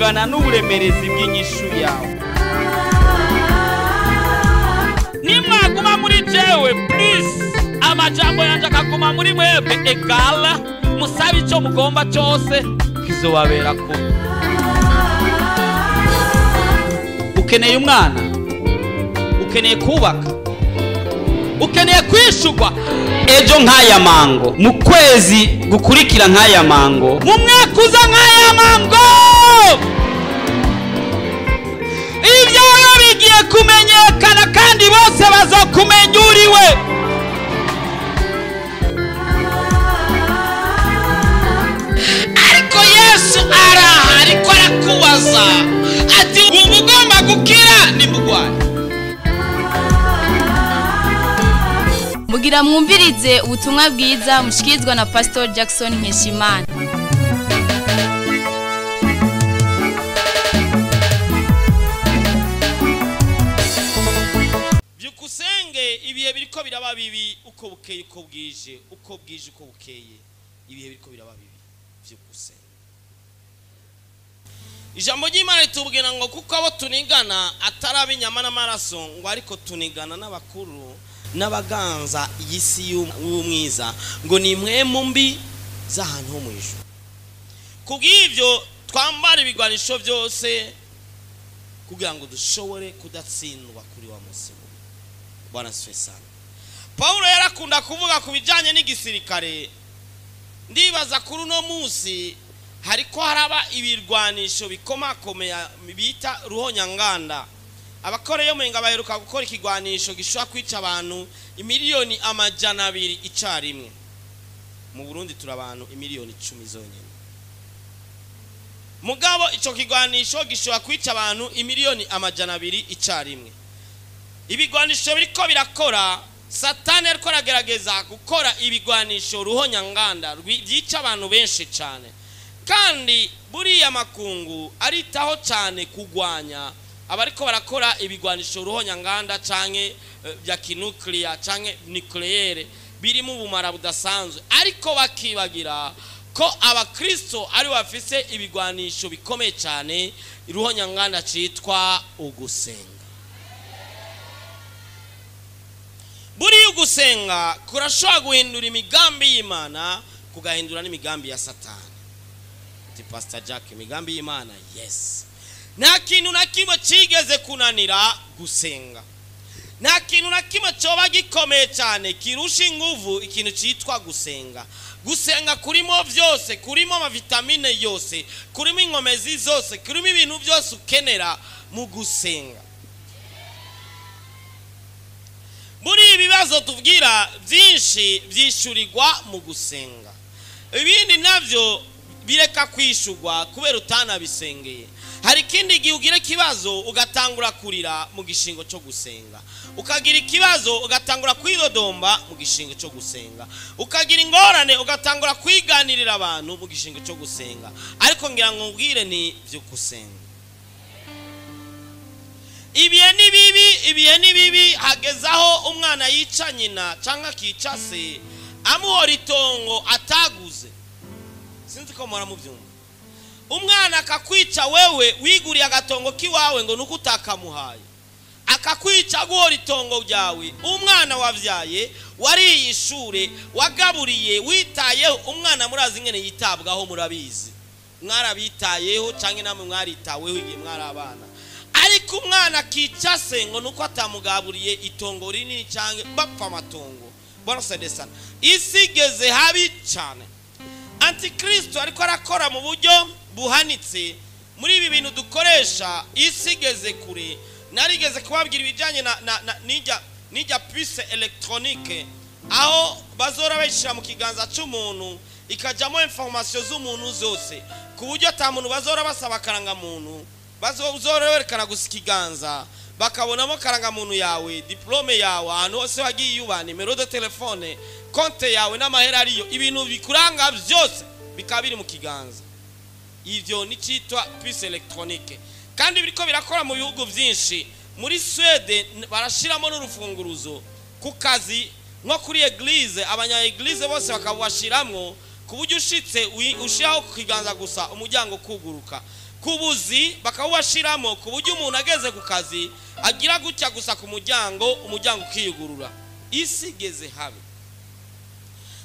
kungana n'uburemerezi bw'inyishu yawe. Nimwaguma muri jewe, please, amajambo yanje akaguma muri mwebwe, egala musabe icyo mugomba cyose kizobabera ko. Ukeneye umwana, ukeneye kubaka, ukeneye kwishurwa ejo nk'aya mango, mu kwezi gukurikira nk'aya mango, mu mwaka uza nk'aya mango, ibyawe bigiye kumenyekana kandi bose bazokumenya uriwe. Ariko Yesu araha, ariko arakubaza ati wumva ugomba gukira nimugwane. Mugira mwumvirize ubutumwa bwiza mushikirizwa na Pastor Jackson Nkeshimana. Byukusenge ibihe biriko biraba bibi uko bukeye uko bwije, uko bwije uko bukeye, ibihe biriko biraba bibi. Byukusenge. Ijambo ry'Imana ritubwira ngo kuko abo tunigana atari ab'inyama n'amaraso, ngo ariko tunigana n'abakuru n'abaganza y'isi y'umwiza, ngo ni impwemu mbi z'ahantu ho mu ijuru. Kubw'ibyo twambara ibigwanisho byose kugira ngo dushobore kudatsindwa kuri wa munsi mubi. Bwana asifiwe sana. Paulo yarakunda kuvuga ku bijanye n'igisirikare. Ndibaza kuri uno munsi hariko haraba ibirwanisho bikomakomeye bita ruhonyanganda. Abakore yo mwenga baheruka gukora ikigwanisho gishobora kwica abantu 200,000,000 icarimwe. Mu Burundi turi abantu 10,000,000 zonyene. Mugabo ico kigwanisho gishobora kwica abantu 200,000,000 icarimwe. Ibigwanisho biriko birakora, Satani ariko aragerageza gukora ibigwanisho ruhonyanganda byica abantu benshi cyane. Kandi buriya makungu aritaho cyane kugwanya abariko barakora ibigwanisho ruhonyanganda canke bya kinuclear canke nucleaire birimo ubumara budasanzwe, ariko bakibagira ko abakristo ari bafise ibigwanisho bikomeye cyane ruhonyanganda citwa ugusenga. Buriya ugusenga kurashobora guhindura imigambi y'Imana, kugahindura n'imigambi ya Satani. Ati Pastor Jack, imigambi y'Imana, yes. Nta kintu na kimwe cigeze kunanira gusenga. Nta kintu na kimwe coba gikomeye cyane kirusha inguvu ikintu citwa gusenga. Gusenga kurimo vyose, kurimo amavitamine yose, kurimo inkomezi zose, kurimo ibintu byose ukenera mu gusenga. Muri ibibazo tubwira byinshi byishurirwa mu gusenga. Ibindi navyo bireka kwishurwa kubera utanabisengeye. Hari ikindi gihe ugira ikibazo ugatangura kurira mu gishingo cyo gusenga. Ukagira ikibazo ugatangura kwidodomba mu gishingo cyo gusenga. Ukagira ingorane ugatangura kwiganirira abantu mu gishingo cyo gusenga. Ariko ngira ngo ngwire ni byo gusenga. Ibihe ni bibi, ibihe ni bibi, hagezaho umwana yica nyina canke akica se amuhora itongo ataguze. Sinzi ko mora muvyumva. Umwana akakwica wewe wiguriye agatongo kiwawe ngo nuko utakamuhaye. Akakwica guhora itongo ryawe. Umwana wavyaye, wariye ishure, wagaburiye, witayeho. Umwana murazi ingene yitabwaho, murabizi. Mwarabitayeho canke namwe mwaritaweho igihe mwari abana. Ariko umwana akica se ngo nuko atamugaburiye itongo rinini canke bapfa amatongo. Bwana sana. Isi igeze habi cyane. Antikristo ariko arakora mu buryo buhanitse. Muri ibi bintu dukoresha isi igeze kure. Narigeze kubabwira ibijanye na nijya puce electronique, aho bazora bayishira mu kiganza cy'umuntu ikajamo information z'umuntu zose, ku buryo ata muntu bazora basaba karanga muntu, bazora berekana gusa ikiganza bakabonamo karanga muntu yawe, diplome yawe, ahantu hose wagiye uba, nimero de telefone, konte yawe n'amahera ariyo, ibintu bikuranga byose bikaba biri mu kiganza. Ivyo ni citwa puce electronique. Kandi biriko birakora mu bihugu byinshi. Muri Swede barashiramo n'urufunguruzo ku kazi, nko kuri eglise, abanya eglise bose bakabashiramwo, ku buryo ushitse ushiraho ku kiganza gusa umuryango kuguruka. Ku buzi bakawubashiramo, ku buryo umuntu ageze ku kazi agira gutya gusa ku muryango, umuryango ukiyugurura. Isi igeze habi.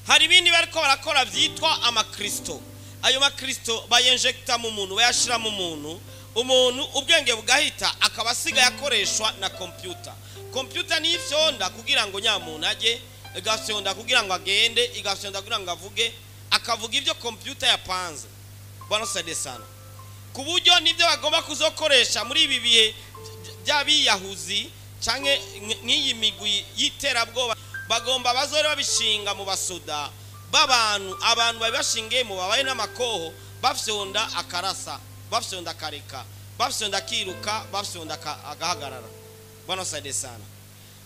Hari ibindi bariko barakora byitwa amakristo. Ayo makristo bayenjekta mu muntu, bayashira mu muntu, umuntu ubwenge bugahita akaba asigaye akoreshwa na computer. Computer ni ifyonda kugira ngo nyamuntu aje, igafyonda kugira ngo agende, igafyonda kugira ngo avuge, akavuga ibyo computer yapanze. Bwana sade sana. Ku buryo nibyo bagomba kuzokoresha muri ibi bihe by'abiyahuzi canke nk'iyi migwi y'iterabwoba, bagomba bazore babishinga mu basoda b'abantu, abantu babashingiye mu babaye n'amakoho, bafyonda akarasa, bafyonda akareka, bafyonda akiruka, bafyonda agahagarara. Bwana sade sana.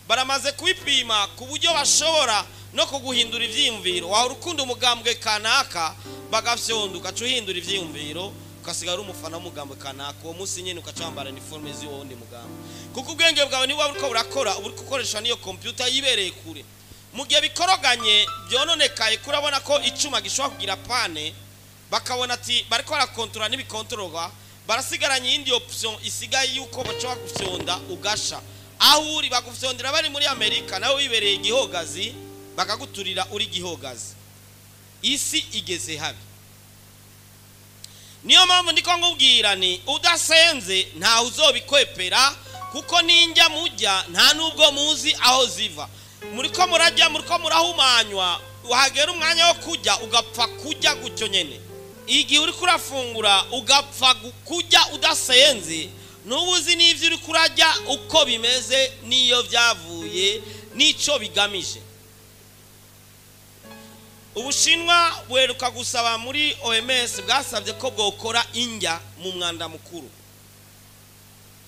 Baramaze kubipima ku buryo bashobora no kuguhindura ivyiyumviro. Wahora ukunda umugambwe kanaka, bagafyonda ugaca uhindura ivyiyumviro, ukasigara uri umufana w'umugambwe kanaka. Uwo munsi nyene ugaca wambara uniforme z'uwo wundi mugambwe, kuko ubwenge bwawe niba buriko burakora, uba uriko ukoresha n'iyo computer yibereye kure. Mu gihe bikoroganye byononekaye, kurabona ko icuma gishobora kugira pane, bakabona ati bariko barakontorora n'ibikontororwa, barasigaranye iyindi option isigaye yuko bashobora gufyonda ugasha. Aho uri bagufyondera bari muri Amerika, nawe wibereye igihogazi, bakaguturira uri gihogazi. Isi igeze habi. Niyo mpamvu ndiko nkubwira ni udasenze nta uzobikwepera, kuko ninjya mujya nta nubwo muzi aho ziva. Muriko murajya, muriko murahumanywa, wahagera umwanya wo kujya ugapfa kujya gutyo nyene. Igihe uriko urafungura ugapfa kujya udasenze, nubuzi n'ivyo uriko urajya uko bimeze, n'iyo byavuye, n'ico bigamije. Ubushinwa buheruka gusaba muri OMS, bwasabye ko bwokora indya mu mwanda mukuru.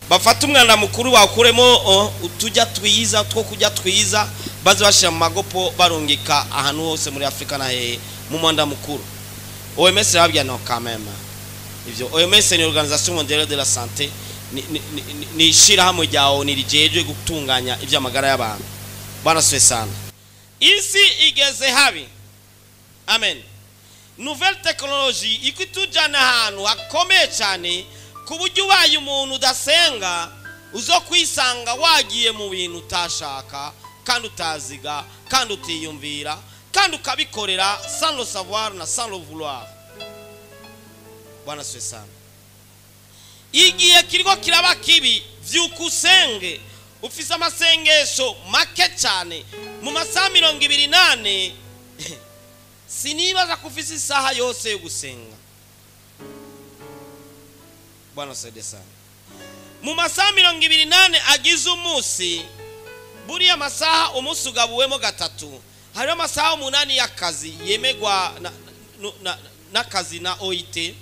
Bafata umwanda mukuru bakuremo utujya twiza two kujya twiza, baze bashira mu magopo barungika ahantu hose muri Afrika na hehe mu mwanda mukuru. OMS irababwira no quand même. Ivyo OMS ni Organisation Mondiale de la Santé, ni ishirahamwe rya ONU rijejwe gutunganya ivy'amagara y'abantu. Bwana swe sana. Isi igeze habi. Amen. Nouvelle technologie ikutujana ahantu hakomeye cyane, ku buryo ubaye umuntu udasenga uzo kwisanga wagiye mu bintu utashaka, kandi utaziga, kandi utiyumvira, kandi ukabikorera sans le savoir na sans le vouloir. Bwana swe sana. Igihe kiriko kiraba kibi, vyuka usenge. Ufise amasengesho make cyane mu masaha 24. Sinibaza ko ufise isaha yose yo gusenga. Bwana sede sana. Mu masaha 24 agize umunsi, buriya masaha umunsi ugabuwemo gatatu, hariho amasaha 8 y'akazi yemegwa n'akazi na OIT,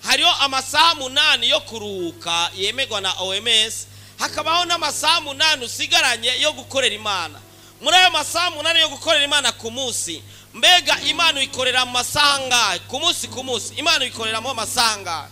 hariho amasaha 8 yo kuruhuka yemegwa na OMS, hakabaho n'amasaha 8 usigaranye yo gukorera Imana. Muri ayo masaha 8 yo gukorera Imana ku munsi, mbega Imana uyikorera mu masaha angahe? Ku munsi, ku munsi Imana uyikorera mu masaha angahe?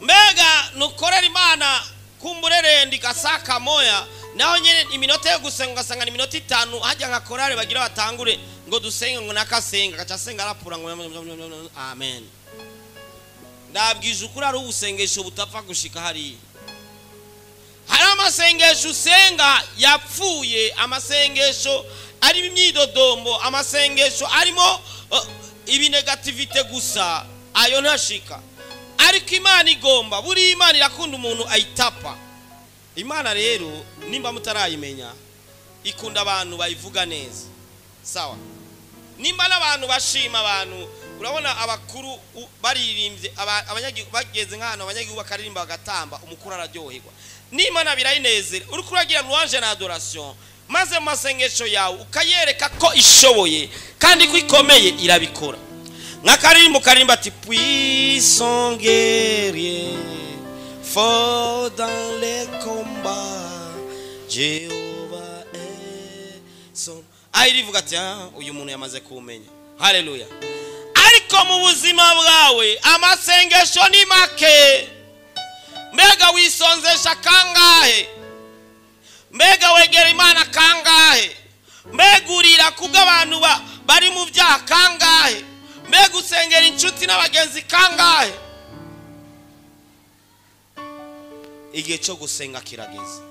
Mbega nukorera Imana kumburerendi gasaka moya, naho nyene iminota yo gusenga ugasanga ni iminota 5, hajya nka korale bagira batangure ngo dusenge ngo nakasenga gaca senga arapura ngo amen. Ndabwije ukuri ari ubusengesho butapfa gushika hariya. Hari amasengesho usenga yapfuye, amasengesho arimo imyidodombo, amasengesho arimo ibinegativite gusa, ayo ntashika. Ariko Imana igomba, buri Imana irakunda umuntu ayitapa. Imana rero nimba mutarayimenya ikunda abantu bayivuga neza. Sawa. Nimba n'abantu bashima abantu, urabona abakuru baririmbye, abanyagihugu bageze nk'ahantu abanyagihugu bakaririmba bagatamba, umukuru araryoherwa. N'Imana birayinezera. Uriko uragira louange na adoration, maze mu masengesho yawe ukayereka ko ishoboye kandi ko ikomeye, irabikora. Nk'akaririmbo karimba ati puissant guerrier, fort dans les combats, Jéhovah est son. Aho irivuga ati uyu muntu yamaze kumenya. Haleluya. Ariko mu buzima bwawe amasengesho ni make. Mbega wisonzesha kangahe? Mbega wegera Imana kangahe? Mbega urira kubw'abantu bari mu byaha kangahe? Mbega usengera inshuti n'abagenzi kangahe? Igihe cyo gusenga kirageze.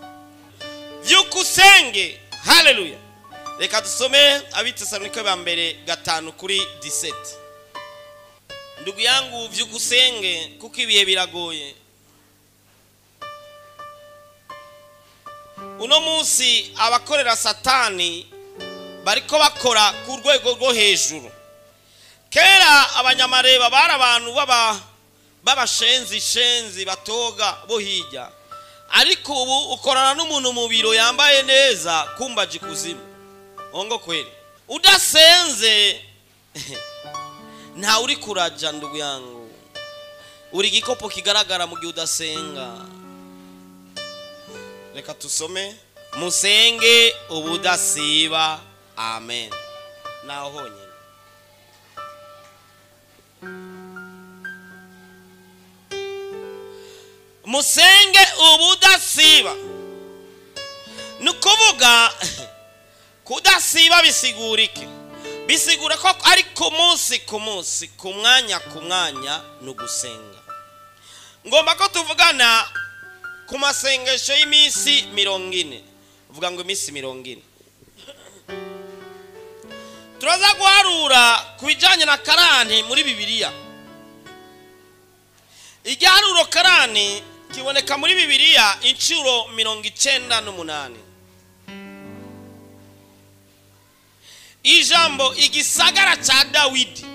Vyuka usenge. Haleluya. Reka dusome Abitesalonike ba mbere 5:17. Ndugu yangu, vyuka usenge kuko ibihe biragoye. Uno munsi abakorera Satani bariko bakora ku rwego rwo hejuru. Kera abanyamareba bari abantu b'abashenzi shenzi batoga bo hirya, ariko ubu ukorana n'umuntu mu biro yambaye neza kumbaje kuzimu. Ongo kweli, udasenze nta uri kuraja. Ndugu yangu, uri gikopo kigaragara mu gihe udasenga. Reka tusome: musenge ubudasiba. Amen. Naho honyine. Musenge ubudasiba. Ni ukuvuga kudasiba bisigura iki? Bisigura ko ari ku munsi ku munsi, ku mwanya ku mwanya, ni ugusenga. Ngomba ko tuvugana ku masengesho y'iminsi 40. Uvuga ngo iminsi 40. Turaza guharura ku bijyanye na karani muri Bibiliya. Igiharuro karani kiboneka muri Bibiliya inshuro 98. Ijambo igisagara cya Dawidi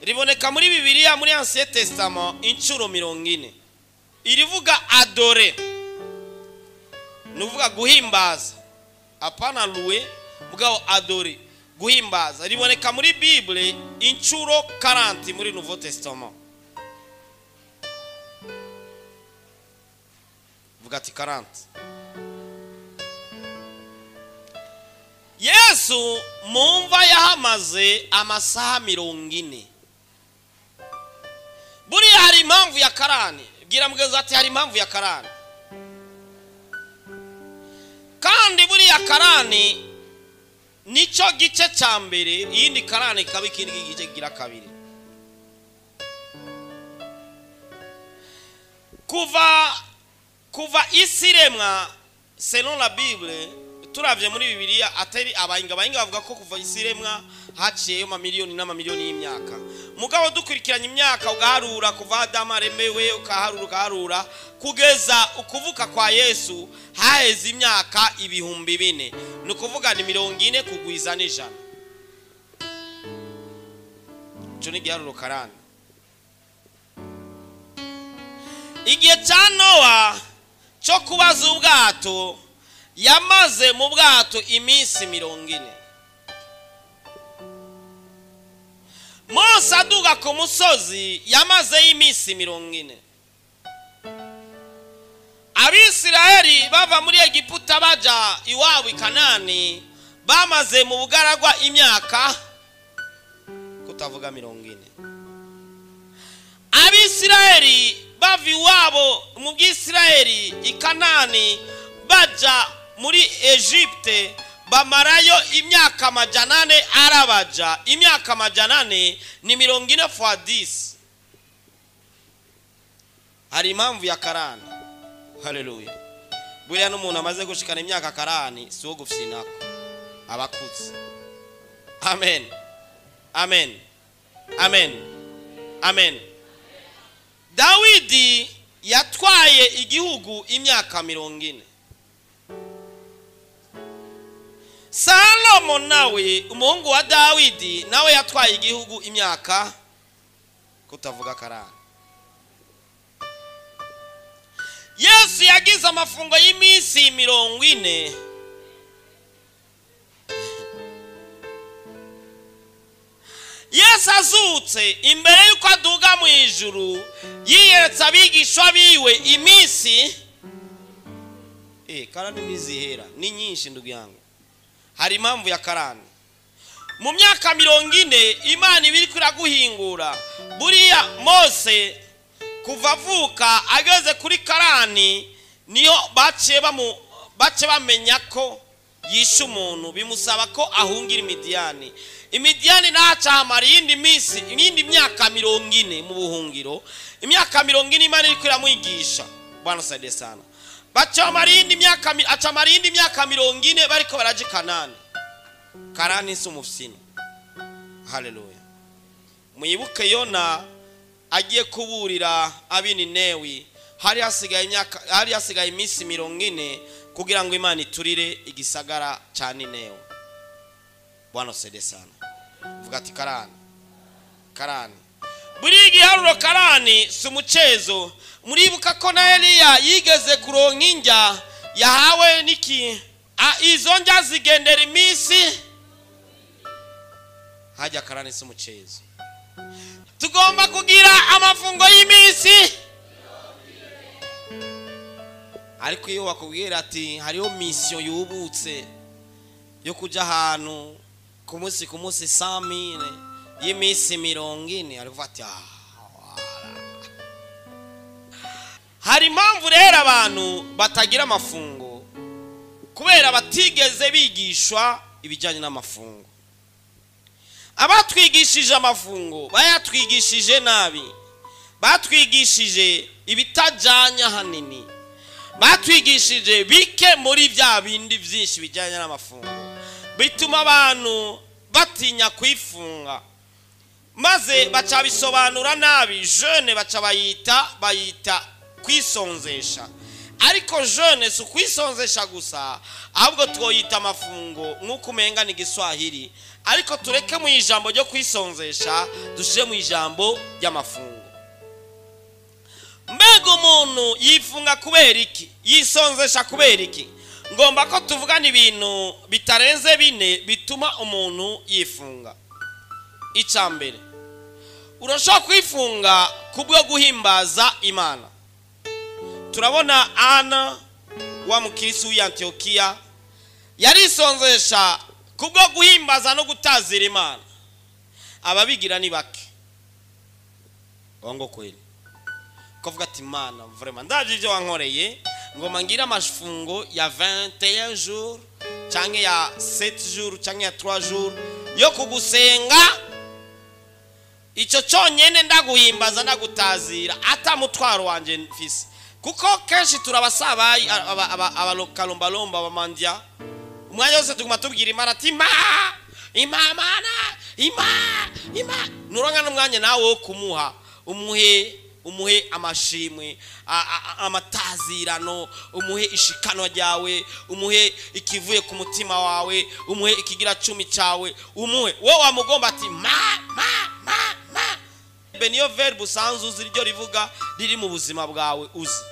riboneka muri Bibiliya muri Ancien Testament inshuro 40. Irivuga adore, nuvuga guhimbaza, apana louer, mugabo adore, guhimbaza, riboneka muri Bible inshuro 40 muri Nouveau Testament. Vuga ati 40. Yesu mumva yahamaze amasaha 40. Buriya hari impamvu ya karani. Bwira mugenzi ati hari impamvu ya karani. Kandi buriya karani nicyo gice cya mbere, iyindi karani ikaba ikindi gice kigira kabiri. Kuva isi iremwa, selon la Bible, turavye muri Bibiliya, atari abahinga bavuga ko kuva isi iremwa haciyeyo mamiliyoni n'amamiliyoni y'imyaka. Mugabo dukurikiranye imyaka ugaharura kuva Adamu aremewe, ukaharura kugeza ukuvuka kwa Yesu, haheze imyaka 4000. Ni ukuvuga ni 40 kugwiza n'ijana. Ico ni igiharuro karani. Igihe cya Nowa cyo kubaza ubwato, yamaze mu bwato iminsi 40. Mose aduga ku musozi yamazeyo iminsi 40. Abisirayeli bava muri Egiputa baja iwabo i Kanani bamaze mu bugaragwa imyaka kutavuga 40. Abisirayeli bava iwabo mu Bwisirayeli i Kanani baja muri Egypte bamarayo imyaka 400 arabaja. Imyaka 400 ni 40 fois 10. Hari impamvu ya karani. Haleluya. Buriya n'umuntu amaze gushikana imyaka karani si uwo gufyinako, abakuze. Amen. Amen. Amen. Amen. Dawidi yatwaye igihugu imyaka 40. Salomo nawe umuhungu wa Dawidi nawe yatwaye igihugu imyaka kutavuga karani. Yesu yagize amafungo y'iminsi 40. Yesu azutse imbere yuko aduga mu ijuru yiyeretse abigishwa biwe iminsi karani ntizihera, ni nyinshi ndugu yangu. Hari impamvu ya karani. Mu myaka 40 Imana ibiri kuraguhingura. Buriya Mose kuva avuka ageze kuri karani niyo bace bamenya ko Yishe umuntu, bimusaba ko ahungira Imidiyani. Imidiyani nacahamara iyindi minsi, iyindi myaka 40 mu buhungiro. Imyaka 40 Imana iriko iramwigisha. Bwana saidie sana. Bacamara iyindi myaka, acamara iyindi myaka 40 bariko baraja i Kanani. Kanani si umufyino. Haleluya. Mwibuke Yona agiye kuburira ab'Ininewi, hari hasigaye imyaka, hari hasigaye iminsi 40 kugira ngo Imana iturire igisagara ca Ninewe. Bwana saidie sana. Vuga ati karani. Karani. Buri giharuro karani si umucezo. Muribuka ko na Eliya yigeze kuronka indya yahawe niki? Izo ndya zigendera iminsi. Hajya karani si umucezo. Tugomba kugira amafungo y'iminsi. Ariko iyo bakubwira ati hariho mission yubutse yo kuja ahantu ku munsi ku munsi 100,000 y'iminsi 40, ariko ati hari impamvu rero abantu batagira amafungo kubera batigeze bigishwa ibijyanye n'amafungo. Abatwigishije amafungo bayatwigishije nabi, batwigishije ibitajyanye ahanini, batwigishije bike muri bya bindi byinshi bijyanye n'amafungo, bituma abantu batinya kwifunga, maze baca bisobanura nabi. Jeûne baca bayita kwisonzesha. Ariko jeûne si ukwisonzesha gusa, ahubwo twoyita amafungo nk'uko umenga ni Igiswahili. Ariko tureke mu ijambo ryo kwisonzesha, dushire mu ijambo ry'amafungo. Mbega umuntu yifunga kubera iki? Yisonzesha kubera iki? Ngomba ko tuvugana ibintu bitarenze bine bituma umuntu yifunga. Icya mbere, urashobora kwifunga kubwo guhimbaza Imana. Turabona Ana wa mukristo w'i Antiokiya yarisonzesha kubwo guhimbaza no gutazira Imana. Ababigira ni bake. Bongo kweli. Kuvuga ati Imana vraiment ndaje ibyo wankoreye, ngoma ngira amafungo ya 21 jours canke ya 7 jours canke ya 3 jours yo kugusenga. Ico cyonyene ndaguhimbaza ndagutazira ata mutwaro wanje mfise. Kuko kenshi turabasabayi abakalombalomba abamandya, umwanya wose tuguma tubwira Imana ati ma imamana ima ima. Nuronka n'umwanya nawe wo kumuha, umuhe amashimwe, amatazirano, umuhe ishikano ryawe, umuhe ikivuye ku mutima wawe, umuhe ikigira 10 cyawe, umuhe wowe wamugomba ati ma ma ma ma. Be niyo verbe usanzwe uzi ryo rivuga riri mu buzima bwawe uzi.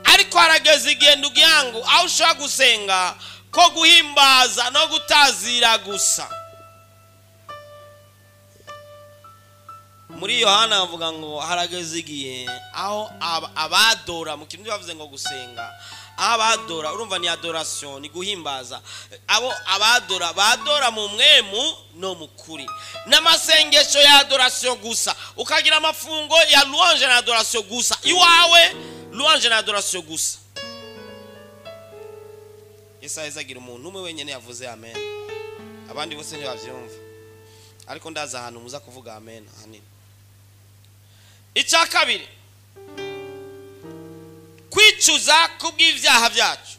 Ariko harageze igihe ndugu yangu aho ushobora gusenga ko guhimbaza no gutazira gusa. Muri Yohana avuga ngo harageze igihe aho abadora, mu kintu bavuze ngo gusenga, abadora urumva ni adoration, ni guhimbaza. Abo abadora badora mu mwemu no mu kuri, n'amasengesho ya adoration gusa. Ukagira amafungo ya louange na adoration gusa, iwawe louange na adoration gusa. Yesu azagira umuntu umwe wenyene yavuze amen, abandi bose ntibavyumva. Ariko ndaza ahantu muza kuvuga amen ahanini. Icya kabiri, kwicuza kubw'ivyaha byacu.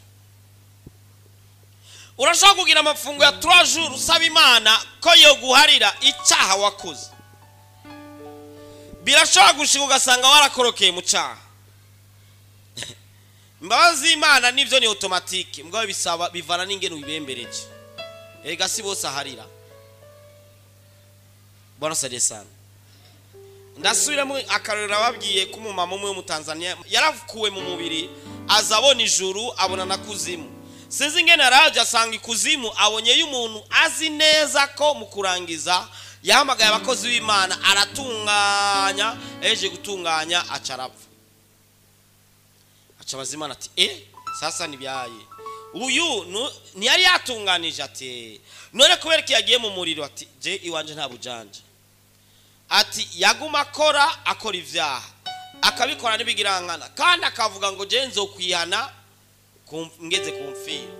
Urashobora kugira amafungo ya 3 jours usaba Imana ko yo guharira icyaha wakoze. Birashobora gushika ugasanga warakorokeye mu cyaha. Imbabazi z'Imana nivyo ni automatique, mbwa bisaba bivana n'ingene ubibembereje. Ega si bose aharira. Bwana saidie sana. Ndasubiramo akarorero ababwiye ko umumama umwe wo mu Tanzania yarakuwe mu mubiri, azabona ijuru abona na kuzimu. Sinzi ingene araje asanga ikuzimu, abonye y'umuntu azi neza ko mu kurangiza yahamagaye abakozi b'Imana aratunganya, eje gutunganya acarapfa. Acabaza Imana ati sasa nibyaye uyu ntiyari yatunganije, ati none kubera ko yagiye mu muriro, ati je iwanje nta bujanja. Ati yaguma akora ivyaha akabikora n'ibigirankana, kandi akavuga ngo je nzokwihana ngeze ku mfiro.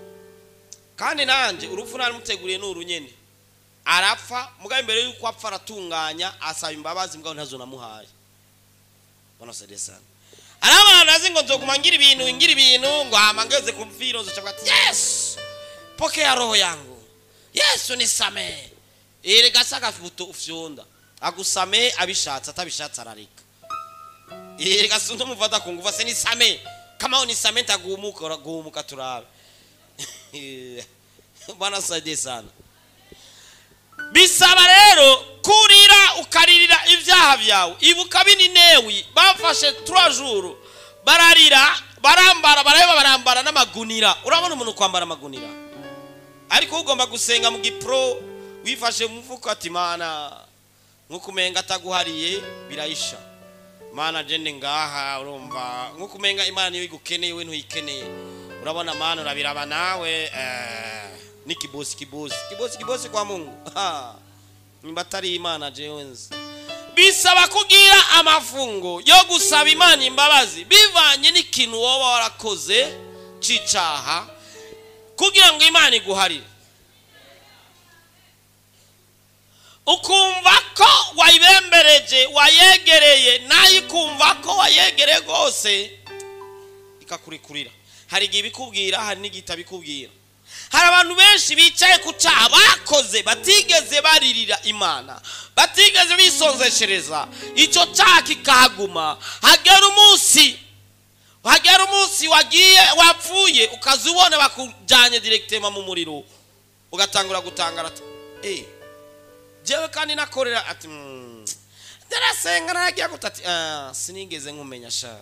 Kandi nanje urupfu naramuteguriye n'urunyene. Arapfa mugabo imbere yuko apfa aratunganya asaba imbabazi mugabo ntazo namuhaye. Bwana sede sana. Arabana azi ngo nzoguma ngira ibintu ngo hama ngeze ku mfiro nzoca ati Yesu pokea roho yangu. Yesu nisamee. Erega saka futo ufyonda. Agusame abishatse atabishatse arareka. Erega sunto mufata ku nguva se nisamee. Kama unisamee ntagumuka uragumuka turabe. Bwana sede sana. Bisaba rero kurira ukaririra ibyaha byawe. Ibuka bininewi bafashe 3 jours bararira barambara bareba barambara n'amagunira. Urabona umuntu kwambara amagunira, ariko ugomba gusenga mu gipro wifashe mu mufuko ati Mana nkukumenga ataguhariye birayisha. Mana jende ngaha urumva nkukumenga Imana niyo igukeneye we ntuyikeneye. Urabona Mana urabiraba nawe ni kibosi kibosi kibosi kibosi kwa Mungu. Nimba atari Imana jewe nzi. Bisaba kugira amafungo yo gusaba Imana imbabazi bivanye n'ikintu woba warakoze cicaha kugira ngo Imana iguharire. Ukumva ko wayibembereje wayegereye nayo ikumva ko wayegereye rwose ikakurikurira. Hari igihe bikubwira hari n'igita bikubwira. Hari abantu benshi bicaye ku cyaha bakoze batigeze baririra Imana, batigeze bisonzeshereza, icyo cyaha kikahaguma. Hagera umunsi wagiye wapfuye ukazubona bakujyanye directement mu muriro, ugatangura gutangara ati jewe kandi nakorera ati ndarasenga naragiye gutati sinigeze nkumenya sha.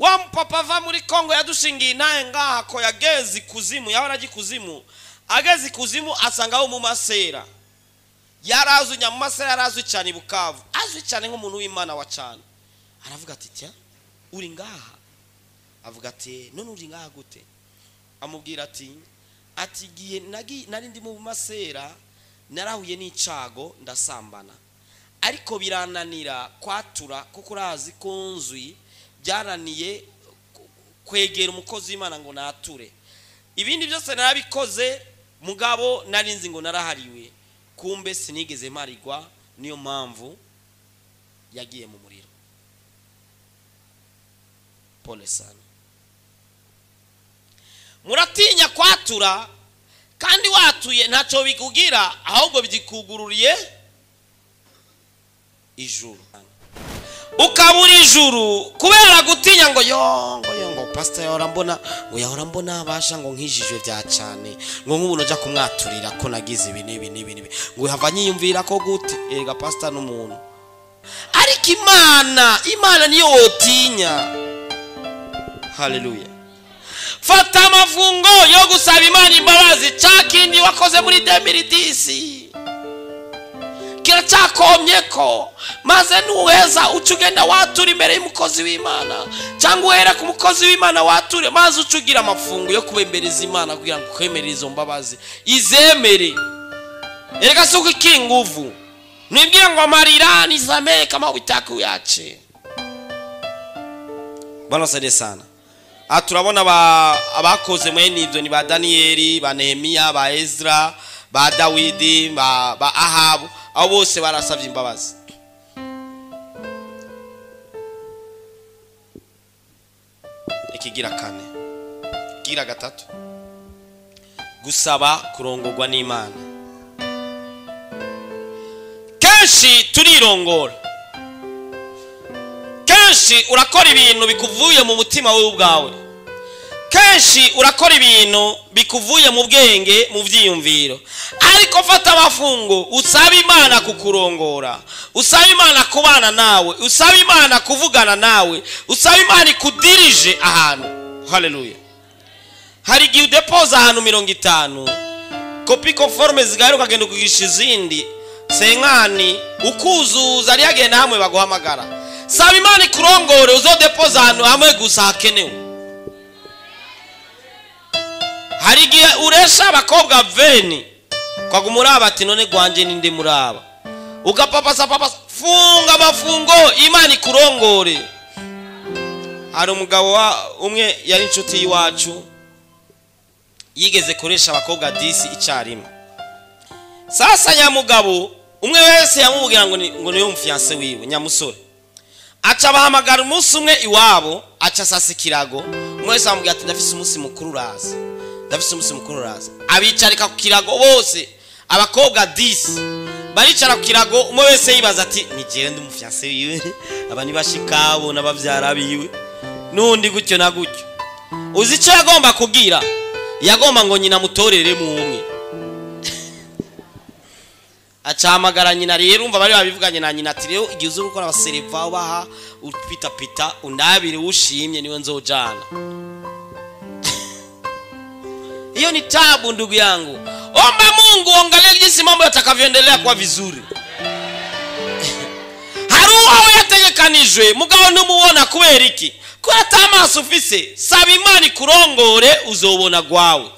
Wa mpapa ava muri Kongo yadushingiye naye ngaha ko yageze kuzimu, yahora aji kuzimu, ageze kuzimu asanga mu masera. Yarazu nyamasera yarazu cyane Bukavu, azwi cyane nk'umuntu w'Imana wa cyane. Aravuga ati tya uri ngaha? Avuga ati none uri ngaha gute? Amubwira ati gihe nari ndi mu masera narahuye n'icago ndasambana, ariko birananira kwatura kuko urazi ko nzwi byananiye kwegera umukozi w'Imana ngo nature. Ibindi byose narabikoze mugabo narinzi ngo narahariwe, kumbe sinigeze mparirwa, niyo mpamvu yagiye mu muriro. Pole sana. Muratinya kwatura kandi watuye ntacyo bikugira, ahubwo byikugururiye ijuru. Ukabura ijuru kubera gutinya ngo yongo pastor yahora mbona ngo yahora mbona abasha ngo nkijijwe bya cyane ngo nk'ubu nja kumwaturira ko nagize ibi n'ibi n'ibi ngo hava nyiyumvira ko gute. Erega pastor n'umuntu, ariko Imana niyo wotinya. Haleluya. Fata amafungo yo gusaba Imana imbabazi cakindi wakoze muri 2010 kiracyakomye ko maze nuweza ucugenda watura imbere y'umukozi w'Imana cyangwa uhera ku mukozi w'Imana wature, maze ucugira amafungo yo kubembereza Imana kugira ngo kwemerere izo mbabazi izemere. Erega suko ikinguvu nibwira ngo amarira nisamee kama witaku yache. Bwana sade sana. Turabona abakoze mwene ibyo ni ba Danieli, ba Nehemia, ba Ezra, ba Dawidi, ba Ahabu, abo bose barasabye imbabazi. Ikigira kane, ikigira gatatu, gusaba kurongorwa n'Imana. Kenshi turirongora, kenshi urakora ibintu bikuvuye mu mutima wawe ubwawe, kenshi urakora ibintu bikuvuye mu bwenge mu byiyumviro, ariko fata amafungo usaba Imana kukurongora, usaba Imana kubana nawe, usaba Imana kuvugana nawe, usaba Imana ikudirije ahantu. Haleluya. Hari igihe udepoza ahantu 50 kopi conforme zigaruka kagenda kugisha izindi senkani ukuzuza ari yagenda hamwe baguhamagara. Saba Imana ikurongore uzodepoza ahantu hamwe gusa hakenewe. Hari igihe uresha abakobwa veni kwagumuraba ati none gwanje ninde muraba, ugapapasa papasa. Funga amafungo Imana ikurongore. Hari umugabo umwe yari inshuti y'iwacu Yigeze koresha abakobwa 10 icyarimwe. Sasa nyamugabo umwe wese yamubwira ngo niyo mfiance wiwe nyamusore. Aca bahamagara umunsi umwe iwabo, aca sasa ikirago. Umwe wese amubwira ati ndafise umunsi mukuru uraza. Ndafise umunsi mukuru uraza. Abicarika ku kirago bose, abakobwa 10 baricara ku kirago, umwe wese yibaza ati ni jewe ndi umufiance wiwe, aba ni bashikabo n'abavyara biwe, nundi gutyo na gutyo. Uzi ico yagomba kugira? Yagomba ngo nyina mutorere mu umwe. Acahamagara nyina rero, umva bari babivuganye na nyina ati rero igihe uzi gukora abasereva ubaha upita pita undabire ushimye niwe nzojana. Hiyo ni tabu ndugu yangu. Omba Mungu angalie jinsi mambo yatakavyoendelea kwa vizuri. Haruwa yategekanijwe mugabo ntumuwona kubera iki? Ko atamaso ufise. Saba Imana kurongore uzobona gwawe.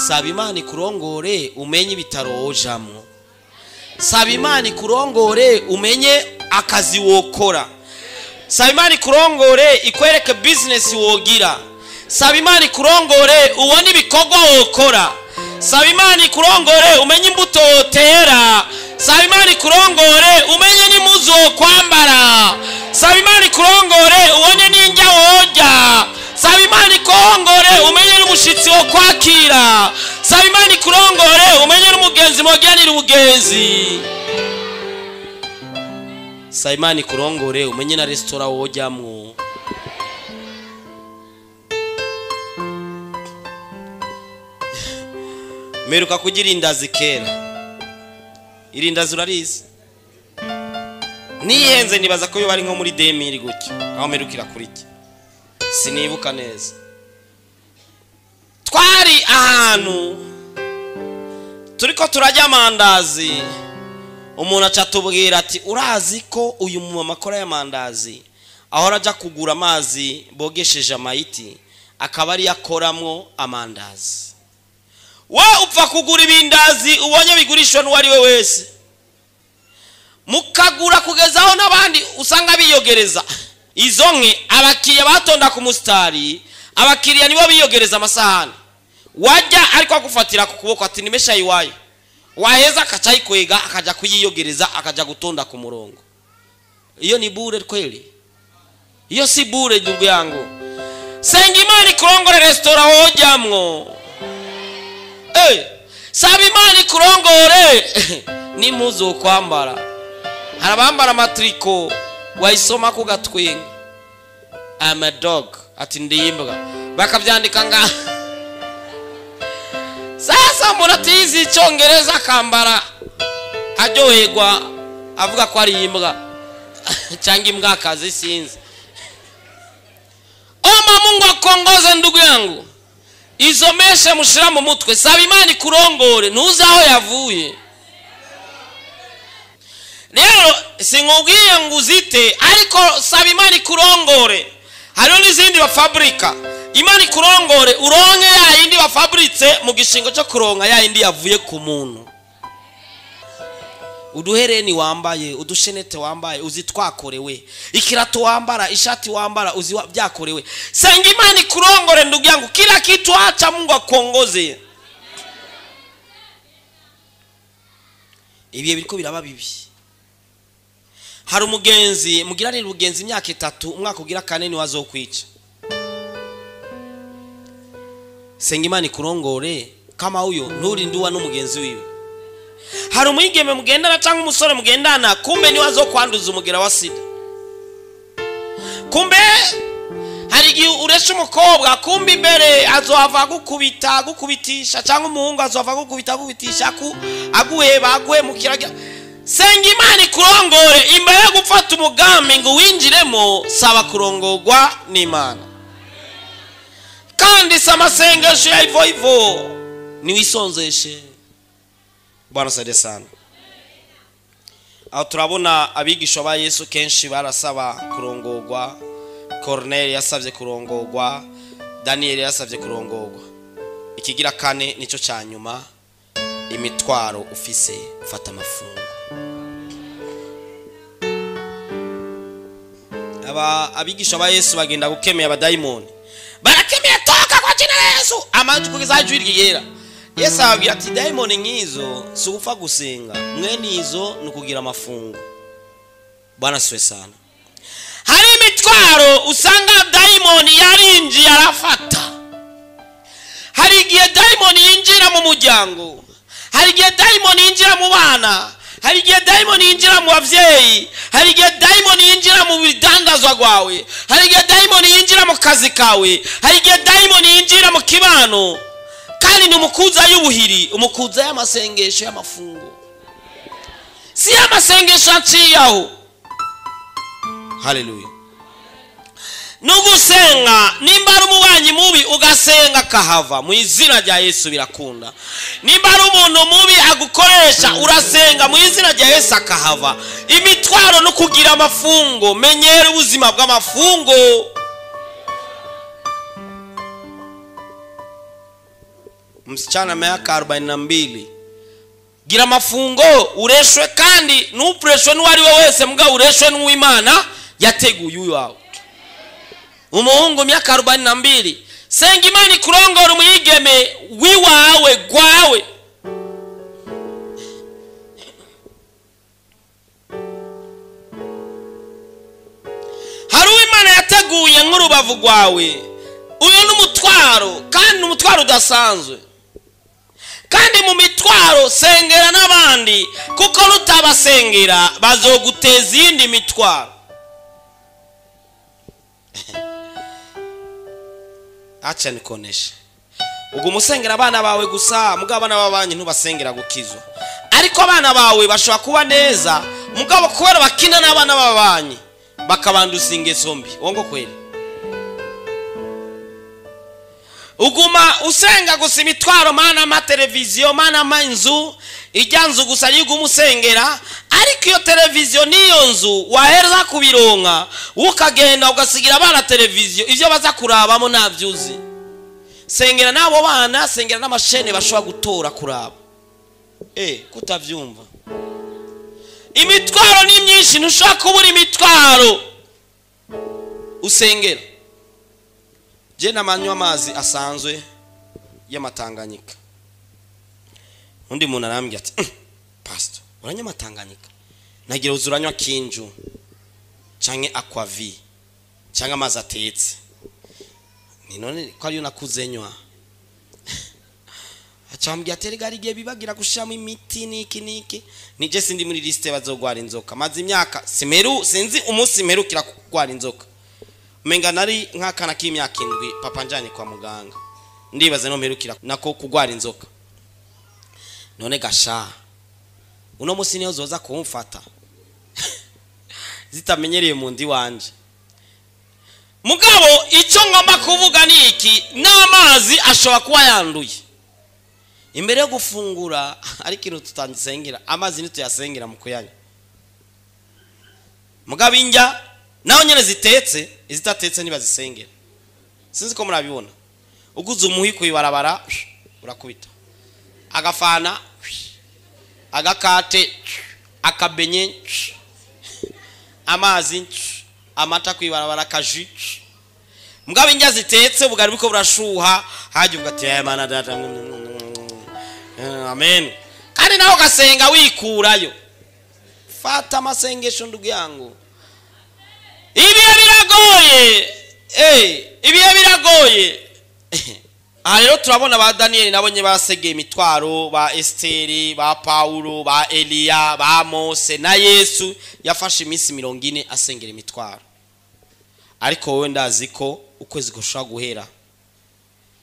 Saba Imana kurongore umenye ibitaro wojamwo. Saba Imana kurongore umenye akazi wokora. Saba Imana kurongore ikwereke business wogira. Saba Imana kurongore ubone ibikorwa wokora. Saba Imana kurongore umenye imbuto wotera. Saba Imana kurongore umenye n'impuzu wokwambara. Saba Imana kurongore ubone n'indya worya. Saba Imana kurongore umenye n'umushitsi wo kwakira. Saba Imana kurongore umenye n'umugenzi mwogiranira ubugenzi. Saba Imana kurongore umenye na restaurant wojamwo. Meruka kugira indazi kera. Irindazi urarizi? Nihenze nibaza ko yo bari nko muri 2000 gutyo. Aho merukira kuri iki. Sinibuka neza. Twari ahantu turiko turajya amandazi, umuntu aca tubwira ati urazi ko uyu mumama akora y'amandazi ahora aja kugura amazi bogesheje amayiti akaba ari yakoramwo amandazi. We upfa kugura ibindazi ubonye bigurishwa n'uwari we wese, mukagura kugezaho n'abandi usanga biyogereza. Izo nke abakiriya batonda ku mustari, abakiriya nibo biyogereza amasahani. Wajya ariko agufatira ku kuboko ati nimesha iwayo, waheza akacayikwega akaja kuyiyogereza akaja gutonda ku murongo. Iyo ni bure kweli? Iyo si bure ndugu yangu. Senga Imana ikurongore restaurant wojamwo. Saba Imana ikurongore n'impuzu kwambara. Harabambara amatriko wayisoma ku gatwenga. I'm a dog ati ndiyimbwa, bakavyandika nga. Sasa umuntu atizi icyongereza akambara aryoherwa avuga ko ari imbwa cyangwa imbwakazi sinzi. Omba Mungu akongoze ndugu yangu. Izomeshe mushira mu mutwe. Saba Imana ikurongore ntuzi aho yavuye. Rero sinkubwiye ngo uzite, ariko saba Imana ikurongore. Hariho n'izindi bafabrika. Imana ikurongore uronke ya yindi bafabrice mu gishingo cyo kuronka ya yindi yavuye ku muntu. Uduhereni wambaye, udushenete wambaye, uzi twakorewe. Ikirato wambara, ishati wambara, uzi byakorewe. Senga Imana ikurongore ndugu yangu, kila kitu acha Mungu akuongoze. Ibihe biriko biraba bibi. Hari umugenzi mugiranira ubugenzi imyaka 3, umwaka ugira 4 ni wazokwica. Senga Imana ikurongore kama huyo nturinduwa n'umugenzi wiwe. Hari umwigeme mugendana cyangwa umusore mugendana, kumbe ni wazokwanduza umugera wa sida. Kumbe hari igihe uresha umukobwa, kumbe imbere azohava gukubita gukubitisha, cyangwa umuhungu azohava gukubita gukubitisha, aguheba aguhemukira. Senga Imana ikurongore imbere yo gufata umugambi ngo winjiremo, saba kurongorwa n'Imana. Kandi samasengesho ya ivo ivo niwisonzeshe. Bwana saidie sana. Aho turabona abigisha ba Yesu kenshi barasaba kurongorwa. Corneille yasabye kurongorwa, Daniel yasabye kurongorwa. Ikigira kane nico ca nyuma, imitwaro ufise, fata amafungo. Aba abigisha ba Yesu bagenda gukemera abadayimoni. Barakemera toka kwa jina la Yesu, amajwi kugeza ijwi ryera. Yesu ababwira ati dayimoni nk'izo si ugupfa gusenga, mwene izo ni ukugira amafungo. Bwana siwe sana. Hari imitwaro usanga dayimoni yarinjiye arafata. Hari igihe dayimoni yinjira mu muryango, hari igihe dayimoni yinjira mu bana, hari igihe dayimoni yinjira mu bavyeyi, hari igihe dayimoni yinjira mu bidandazwa rwawe, hari igihe dayimoni yinjira mu kazi kawe, hari igihe dayimoni yinjira mu kibano. Kandi ni umukuza y'ubuhiri, umukuza y'amasengesho y'amafungo, si y'amasengesho aciyaho. Haleluya. Nugusenga nimba ari umubanyi mubi ugasenga kahava mu izina rya Yesu birakunda. Nimba ari umuntu mubi agukoresha urasenga mu izina rya Yesu akahava. Imitwaro no kugira amafungo, menyera ubuzima bw'amafungo. Msichana miaka 42, gira amafungo ureshwe, kandi ntupreshwe n'uwari we wese, mbwa ureshwe n'uw'Imana yateguye uyu wawe. Umuhungu miaka 42, senga Imana ikurongora umwigeme wiwawe gwawe. Hari uw'Imana yateguye nk'urubavu rwawe, uyu ni umutwaro, kandi umutwaro udasanzwe. Kandi mu mitwaro sengera n'abandi, kuko rutabasengera bazoguteza iyindi mitwaro. Acha nikoneshe. Ubwo musengera abana bawe gusa, mugabo abana babanyi ntubasengera gukizwa. Ariko abana bawe bashobora kuba neza, mugabo kubera bakina n'abana babanyi bakabanduza ingeso mbi. Wongo kweli. Uguma usenga gusa imitwaro, mana ama televiziyo, mana ama inzu, ijya nzu gusa niyo umusengera, ariko iyo televiziyo niyo nzu wahera kubironka ukagenda ugasigira abana televiziyo, ivyo baza kurabamo ntavyuzi. Sengera nabo bana, sengera n'amashene bashobora gutora kuraba. Kutavyumva. Imitwaro ni myinshi, ntushobora kubura imitwaro usengera. Je namanywa amazi asanzwe y'amatanganyika. Undi muntu arambwira ati pastor, uranywa amatanganyika? Nagira uzuranywa kinju canke aquavi canke amazi atetse. Ni none ko ariyo nakuze nywa. Acambwira ati erega rigiye bibagira gushiramo imiti niki niki. Nije sindi muri liste bazogwara inzoka. Maze imyaka simeru sinzi umunsi mperukira kugwara inzoka. Menga nari nk'akana k'imyaka 7 papa njanye kwa muganga. Ndibaze no mperukira nako kugwara inzoka. None gasha uno musi niyo zoza kumfata zitamenyereye mu ndi wanje. Mugabo icyo ngomba kuvuga ni iki, n'amazi ashobora kuba yanduye. Imbere yo gufungura ariko ikintu tutasengera, amazi ntituyasengera mu kuyanywa. Mugabo injya naho nyene zitetse, izitatetse ntibazisengera. Sinzi ko murabibona. Uguze umuhi kuyibarabara urakubita. Agafana, agakate, akabenye, amazi, amata kuyibarabara kaji. Mugabo injya zitetse ubugari buko burashuha, haje ugati mana data. Amen. Kandi naho gasenga wikurayo. Fata amasengesho ndugu yangu. Ibihe biragoye. Ibihe biragoye. Aha rero turabona ba Daniel nabonye basegeye imitwaro, ba Esteri, ba Paulo, ba Eliya, ba Mose na Yesu yafashe iminsi 40 asengera imitwaro. Ariko wowe ndazi ko ukwezi gushobora guhera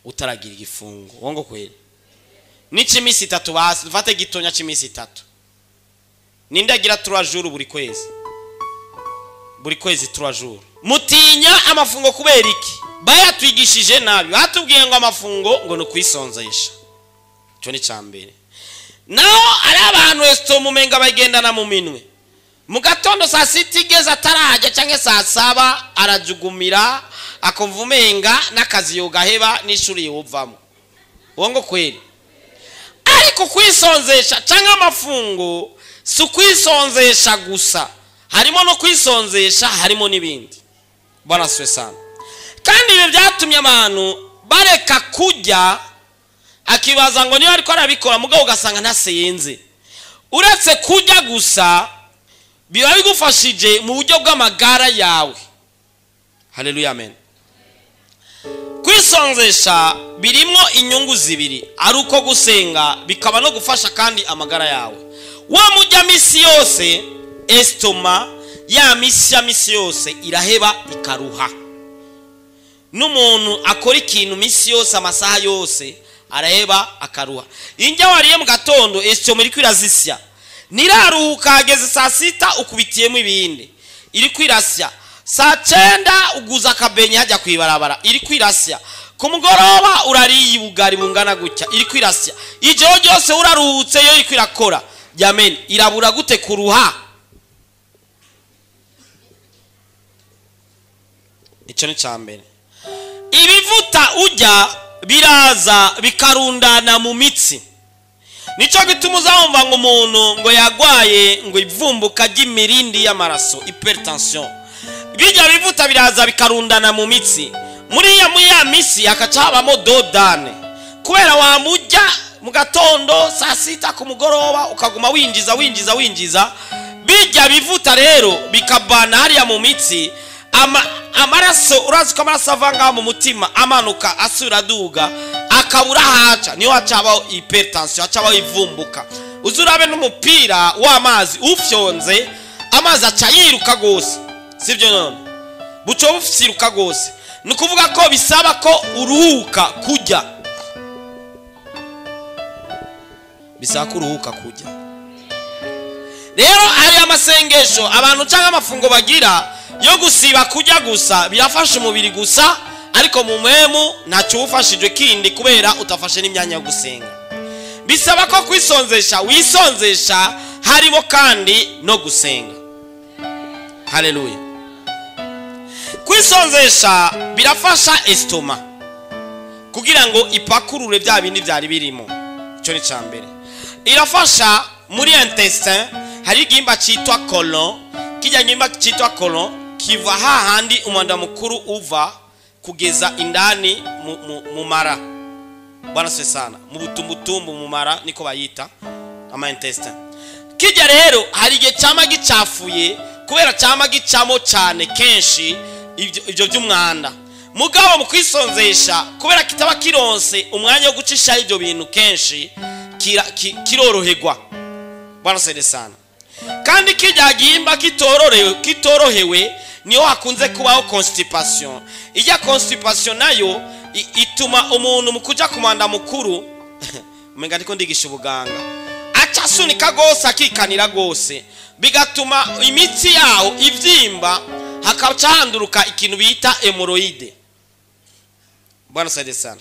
utaragira igifungo. Wongo kweli. Nici iminsi 3 basi, dufate gitonya c'iminsi 3. Nindagira 3 jours buri kwezi. Buri kwezi 3 jours. Mutinya amafungo kubera iki? Bayatwigishije nabi. Batubwiye ngo amafungo ngo no kwisonzesha. Cyo ni cambere. Naho ari abantu esto mumenga bagendana mu minwe. Mu gatondo saa 6 igeze atarajya canke saa 7 arajugumira akumva umenga n'akazi yogaheba n'ishuri yovamo. Wongo kweli. Ariko kwisonzesha canke amafungo si kwisonzesha gusa. Harimo no kwisonzesha, harimo n'ibindi. Bwana asifiwe sana. Kandi ibi byatumye abantu Bareka kujya akibaza ngo niba ariko arabikora, mugabo ugasanga ntasenze. Uretse kujya gusa biba bigufashije mu buryo bw'amagara yawe. Haleluya, amen. Kwisonzesha birimo inyungu zibiri, ari uko gusenga bikaba no gufasha kandi amagara yawe. Wa mujya misi yose, estomac ya misi ya misi yose iraheba ikaruha. N'umuntu akora ikintu misi yose amasaha yose araheba akaruha. Injya wariye mu gatondo, estomac iri kwirazisya, niraruhuka, hageze saa sita ukubitiyemo ibindi, iri kwirasya. Saa 9 uguza akabenye hajya kwibarabara, iri kwirasya. Ku mugoroba urariye ubugari bungana gutya, iri kwirasya. Ijoro ryose uraruhutse, yo iri kwirakora. Amen. Irabura gute kuruha? Icyo ni cyambere. Ibivuta ujya biraza bikarundana mu mitsi. Nico gituma uzumva ngo umuntu ngo yagwaye ngo ivumbuka ry'imirindi y'amaraso, hypertension. Bijya bivuta biraza bikarundana mu mitsi. Muri ya misi hakaca habamo dodane. Kubera wamujya mu gatondo saa 6 ku mugoroba ukaguma winjiza winjiza winjiza, bijya bivuta rero bikabana hariya mu mitsi. Amaraso urazi ko amaraso avanga mu mutima amanuka asubira duga akabura haca, niyo hacabaho hypertension, hacabaho ivumbuka. Uzurabe n'umupira w'amazi ufyonze, amazi aca yiruka gose, sibyo? None buco bufyiruka gose. Ni ukuvuga ko bisaba ko uruhuka kujya, bisaba ko uruhuka kujya. Rero hari amasengesho abantu cyangwa amafungo bagira yo gusiba kujya gusa, birafasha umubiri gusa, ariko mu mwemu ntacyo ufashije kindi kubera utafashe n'imyanya yo gusenga. Bisaba ko kwisonzesha wisonzesha harimo kandi no gusenga. Haleluya. Kwisonzesha birafasha estoma kugira ngo ipakurure bya bindi byari birimo. Icyo ni cyambere. Irafasha muri intestin, hari igihimba cyitwa colon. Kijya gihimba cyitwa colon kiva hahandi umwanda mukuru uva kugeza indani mu mara. Bwana se sana, mu butumbutumbu mu mara niko bayita ama intestin. Kijya rero hari igihe cyama gicafuye kubera cyama gicamo cyane kenshi ibyo by'umwanda. Mugabo mu kwisonzesha kubera kitaba kironse umwanya wo gucisha ibyo bintu kenshi, kiroroherwa. Bwana se sana. Kandi kijya gihimba kitorohewe niyo hakunze kubaho constipation. Ijya constipation nayo ituma umuntu mu kuja kumanda mukuru umenga ndiko ndigisha ubuganga, aca asunika gose akikanira gose, bigatuma imitsi yawo ivyimba, hakaca handuruka ikintu bita hemorrhoide. Bwana saide sana.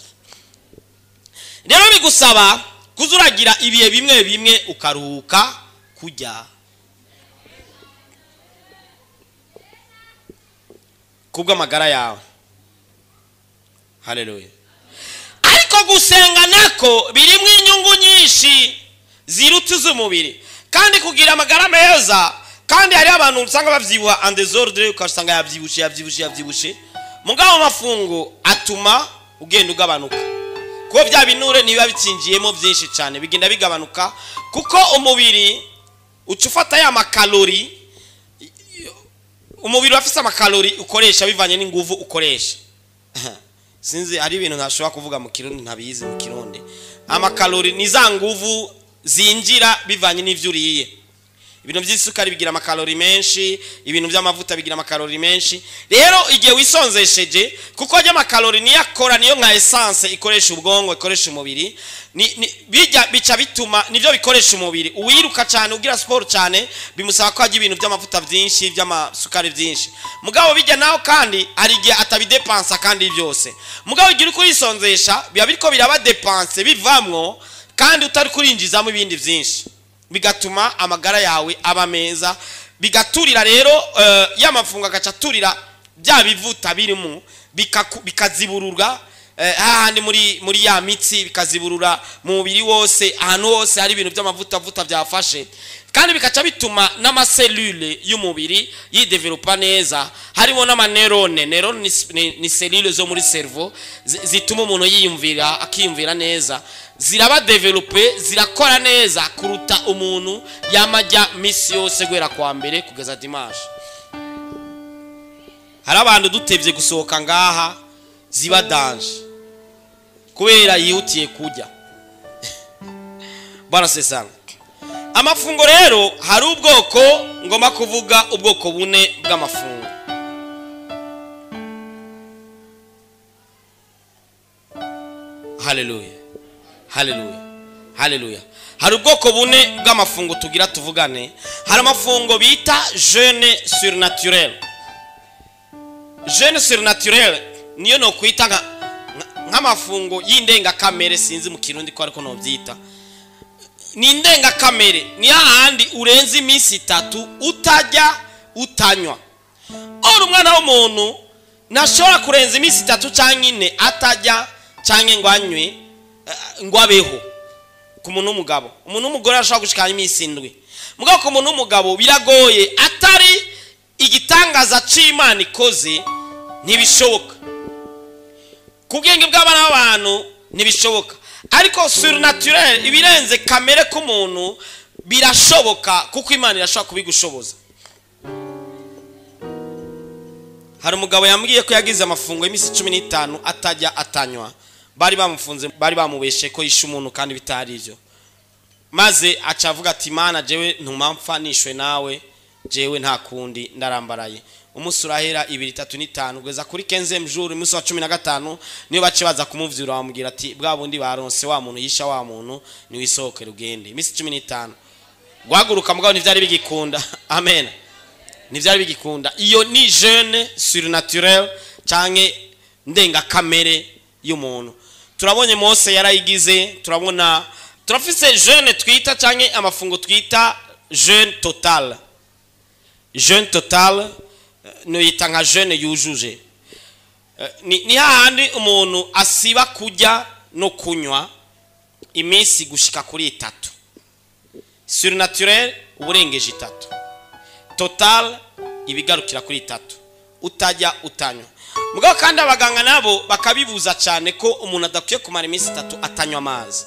Rero bigusaba kuzuragira ibihe bimwe bimwe ukaruhuka kujya kubw'amagara yawe. Haleluya. Ariko gusenga nako birimo inyungu nyinshi ziruta iz'umubiri, kandi kugira amagara meza. Kandi hari abantu usanga bavyibuha en désordre, ukasanga yavyibushe yavyibushe yavyibushe. Mugabo mafungo atuma ugenda ugabanuka, kuko bya binure niba bitsinjiyemo byinshi cyane bigenda bigabanuka, kuko umubiri uca ufata ya makalori. Umubiri wafise amakalori ukoresha bivanye n'inguvu ukoresha. Sinzi hari ibintu ntashobora kuvuga mu Kirundi, ntabizi mu Kirundi. Amakalori ni za nguvu zinjira bivanye n'ivyo uriye. Ibintu by'isukari bigira amakalori menshi, ibintu by'amavuta bigira amakalori menshi. Rero igihe wisonzesheje, kuko ajya amakalori niyo akora, niyo nka essence ikoresha ubwongo, ikoresha umubiri, bijya bica bituma nivyo bikoresha umubiri. Uwiruka cyane ugira sport cyane bimusaba ko ajya ibintu by'amavuta byinshi, by'amasukari byinshi. Mugabo bijya naho kandi hari igihe atabidepansa kandi byose. Mugabo igihe uri kurisonzesha biba biriko biraba depanse bivamwo, kandi utari kurinjizamo ibindi byinshi, bigatuma amagara yawe aba meza. Bigaturira rero ya mafungo agaca aturira bya bivuta birimo, bikaziburura hahandi muri ya mitsi, bikaziburura mu mubiri wose, ahantu hose hari ibintu by'amavuta vuta byafashe. Kandi bikaca bituma n'ama cellules y'umubiri yidevelopa neza, harimo n'ama neurones. Neurones ni cellules zo muri cerveau zituma umuntu yiyumvira, akiyumvira neza. Ziraba développées, zirakora neza kuruta umuntu yamajya misi yose guhera kwa mbere kugeza dimanche. Hari abantu dutevye gusohoka ngaha ziba danger kubera yihutiye kujya. Bwana sesana. Amafungo rero, hari ubwoko ngomba kuvuga, ubwoko bune bw'amafungo. Haleluya, haleluya, haleluya. Hari ubwoko bune bw'amafungo tugira tuvugane. Hari amafungo bita jeûne surnaturel. Jeûne surnaturel niyo no kwita nk'amafungo y'indengakamere, sinzi mu Kirundi ko ariko nobyita. Ni indengakamere, ni hahandi urenze iminsi 3 utajya utanywa. Ora umwana w'umuntu ntashobora kurenza iminsi 3 canke 4 atajya canke ngo anywe, ngo abeho. Ku muntu w'umugabo, umuntu w'umugore ashobora gushikana iminsi 7. Mugabo ku muntu w'umugabo biragoye, atari igitangaza c'Imana ikoze ntibishoboka. Ku bwenge bw'abana b'abantu ntibishoboka, ariko surnaturel, ibirenze kamere k'umuntu, birashoboka kuko Imana irashobora kubigushoboza. Hari umugabo yambwiye ko yagize amafungo y'iminsi 15 atajya atanywa. Bari bamufunze, bari bamubeshe ko yishe umuntu kandi bitari ivyo. Maze aca avuga ati: "Mana, jewe ntumamfa nishwe nawe, jewe nta kundi, ndarambaraye." Umunsi urahera, 2, 3 n'5, kugeza kuri 15 jour, umunsi wa 15 niyo bace baza kumuvyura, bamubwira ati: "Bwa bundi baronse wa muntu yisha wa muntu, niwisohokera ugende." Iminsi 15 guhaguruka, mugabo ntivyari bigikunda. Amen, ntivyari bigikunda. Iyo ni jeûne surnaturel canke ndengakamere y'umuntu. Turabonye Mose yarayigize, turabona turafise jeûne twita canke amafungo twita jeûne total. Jeûne total noyita nka jeûne yujuje. Ni hahandi umuntu asiba kurya no kunywa iminsi gushika kuri 3. Surnaturel uburengeje 3, total ibigarukira kuri 3, utajya utanywa. Mugabo kandi abaganga nabo bakabibuza cyane ko umuntu adakwiye kumara iminsi 3 atanywa amazi.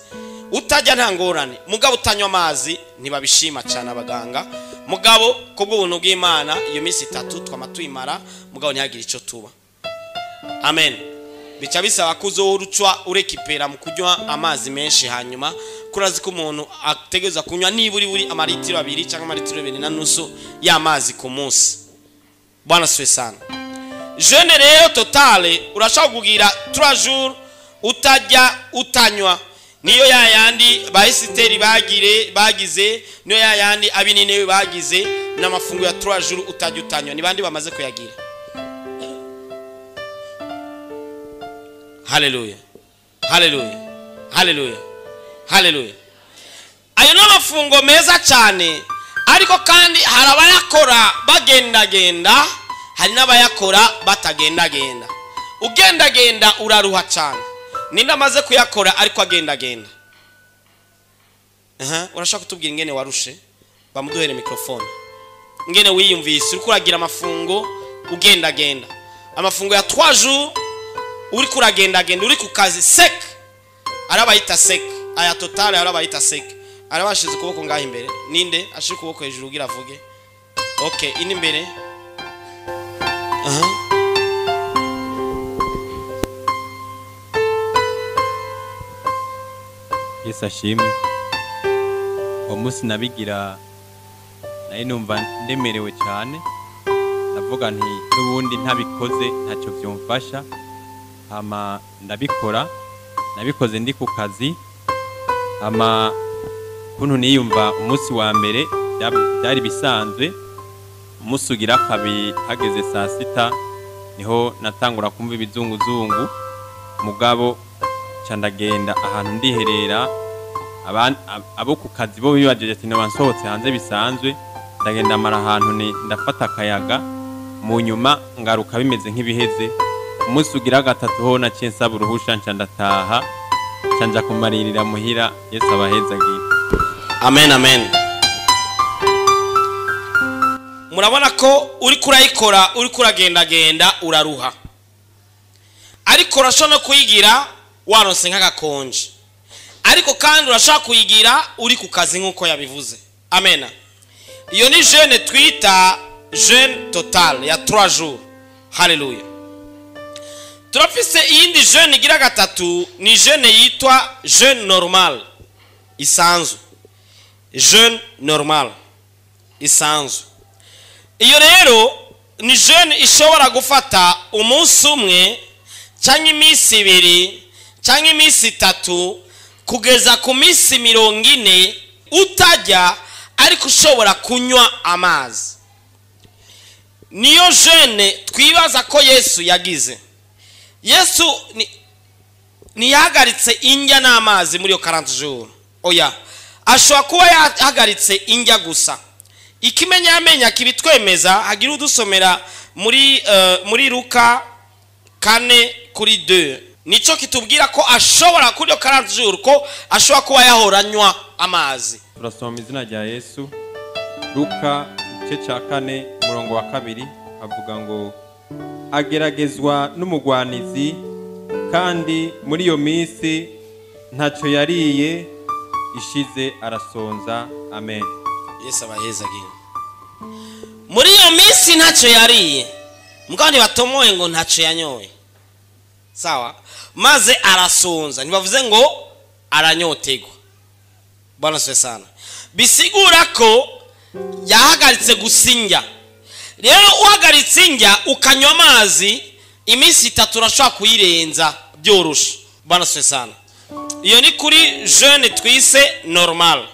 Utajya nta ngorane, mugabo utanywa amazi ntibabishima cyane abaganga. Mugabo kubwo ubuntu bw'Imana iyo minsi 3 twama tuyimara, mugabo ntihagire ico tuba. Amen. Bica bisaba ko uzorucwa urekipera mu kunywa amazi menshi, hanyuma kurazi ko umuntu ategerezwa kunywa niburi buri amaritiro 2 cyangwa amaritiro 2.5 y'amazi ku munsi. Bwana siwe sana. Jeûne rero totale urashobora kugira 3 jours utajya utanywa. Niyo ya yandi ba Esiteri bagire bagize, niyo ya yandi abinine bagize, n'amafungo ya 3 jours utajya utanywa. Ni bandi bamaze kuyagira? Haleluya, haleluya, haleluya, haleluya. Ayo ni amafungo meza cyane, ariko kandi hari abayakora bagendagenda, hari n'abayakora batagendagenda. Ugendagenda uraruha cyane. Ninde amaze kuyakora ariko agendagenda? Aha, urashaka kutubwira ingene warushe? Bamuduhere microphone. Ingene wiyumvise uriko uragira amafungo ugendagenda, amafungo ya 3 jours uriko uragendagenda, uri ku kazi sec? Arabayita sec, aya total arabayita sec. Arabashize ukuboko ngaho imbere. Ninde ashira ukuboko hejuru ugira avuge? Okay, ini imbere. Aha. Yesu ashimwe. Uwo munsi nabigira nari numva ndemerewe cyane, ndavuga nti n'ubundi ntabikoze ntacyo byumfasha. Hama ndabikora, nabikoze ndi ku kazi. Hama kuntu niyumva umunsi wa mbere byari bisanzwe. Umunsi ugira kabiri hageze saa 6 niho natangura kumva ibizunguzungu, mugabo nca ndagenda ahantu ndiherera. Abo ku kazi bo bibajije ati noba nsohotse hanze bisanzwe. Ndagenda mara ahantu ni ndafata akayaga, mu nyuma ngaruka bimeze nk'ibiheze. Umunsi ugira gatatu ho naciye nsaba uruhusha, nca ndataha, nca nja kumaririra muhira. Yesu abahezagire. Amen, amen. Murabona ko uri kurayikora uri kuragendagenda uraruha, ariko urashobora no kuyigira waronse nk'agakonje, ariko kandi urashobora kuyigira uri ku kazi nk'uko yabivuze. Amena. Iyo ni jeûne twita jeûne total ya 3 jours. Haleluya. Turafise iyindi jeûne igira gatatu, ni jeûne yitwa jeûne normal isanzwe. Jeûne normal isanzwe, iyo rero ni jeûne ishobora gufata umunsi umwe cyangwa iminsi 2 cyangwa iminsi 3 kugeza ku minsi 40 utajya, ariko ushobora kunywa amazi. Niyo jeûne twibaza ko Yesu yagize. Yesu ntiyahagaritse indya n'amazi muri iyo 40 jours. Oya, ashobora kuba yahagaritse indya gusa. Ikimenyamenya kibitwemeza, hagira udusomera muri Luka 4:2, nico kitubwira ko ashobora kuri iyo 40 jours ko ashobora kuba yahoranywa amazi. Turasoma izina rya Yesu. Luka igice cya 4 umurongo wa 2 avuga ngo ageragezwa n'umugwanizi, kandi muri iyo minsi ntacyo yariye, ishize arasonza. Amen. Yesu abahezagire. Muri iyo minsi ntacyo yariye, mugabo ntibatomoye ngo ntacyo yanyoye, sawa, maze arasonza, ntibavuze ngo aranyotegwa. Bwana asifiwe sana. Bisigura ko yahagaritse gusinja. Rero uhagaritse indya ukanywa amazi iminsi 3 urashobora kuyirenza byoroshe. Bwana asifiwe sana. Iyo ni kuri jeûne twise normal.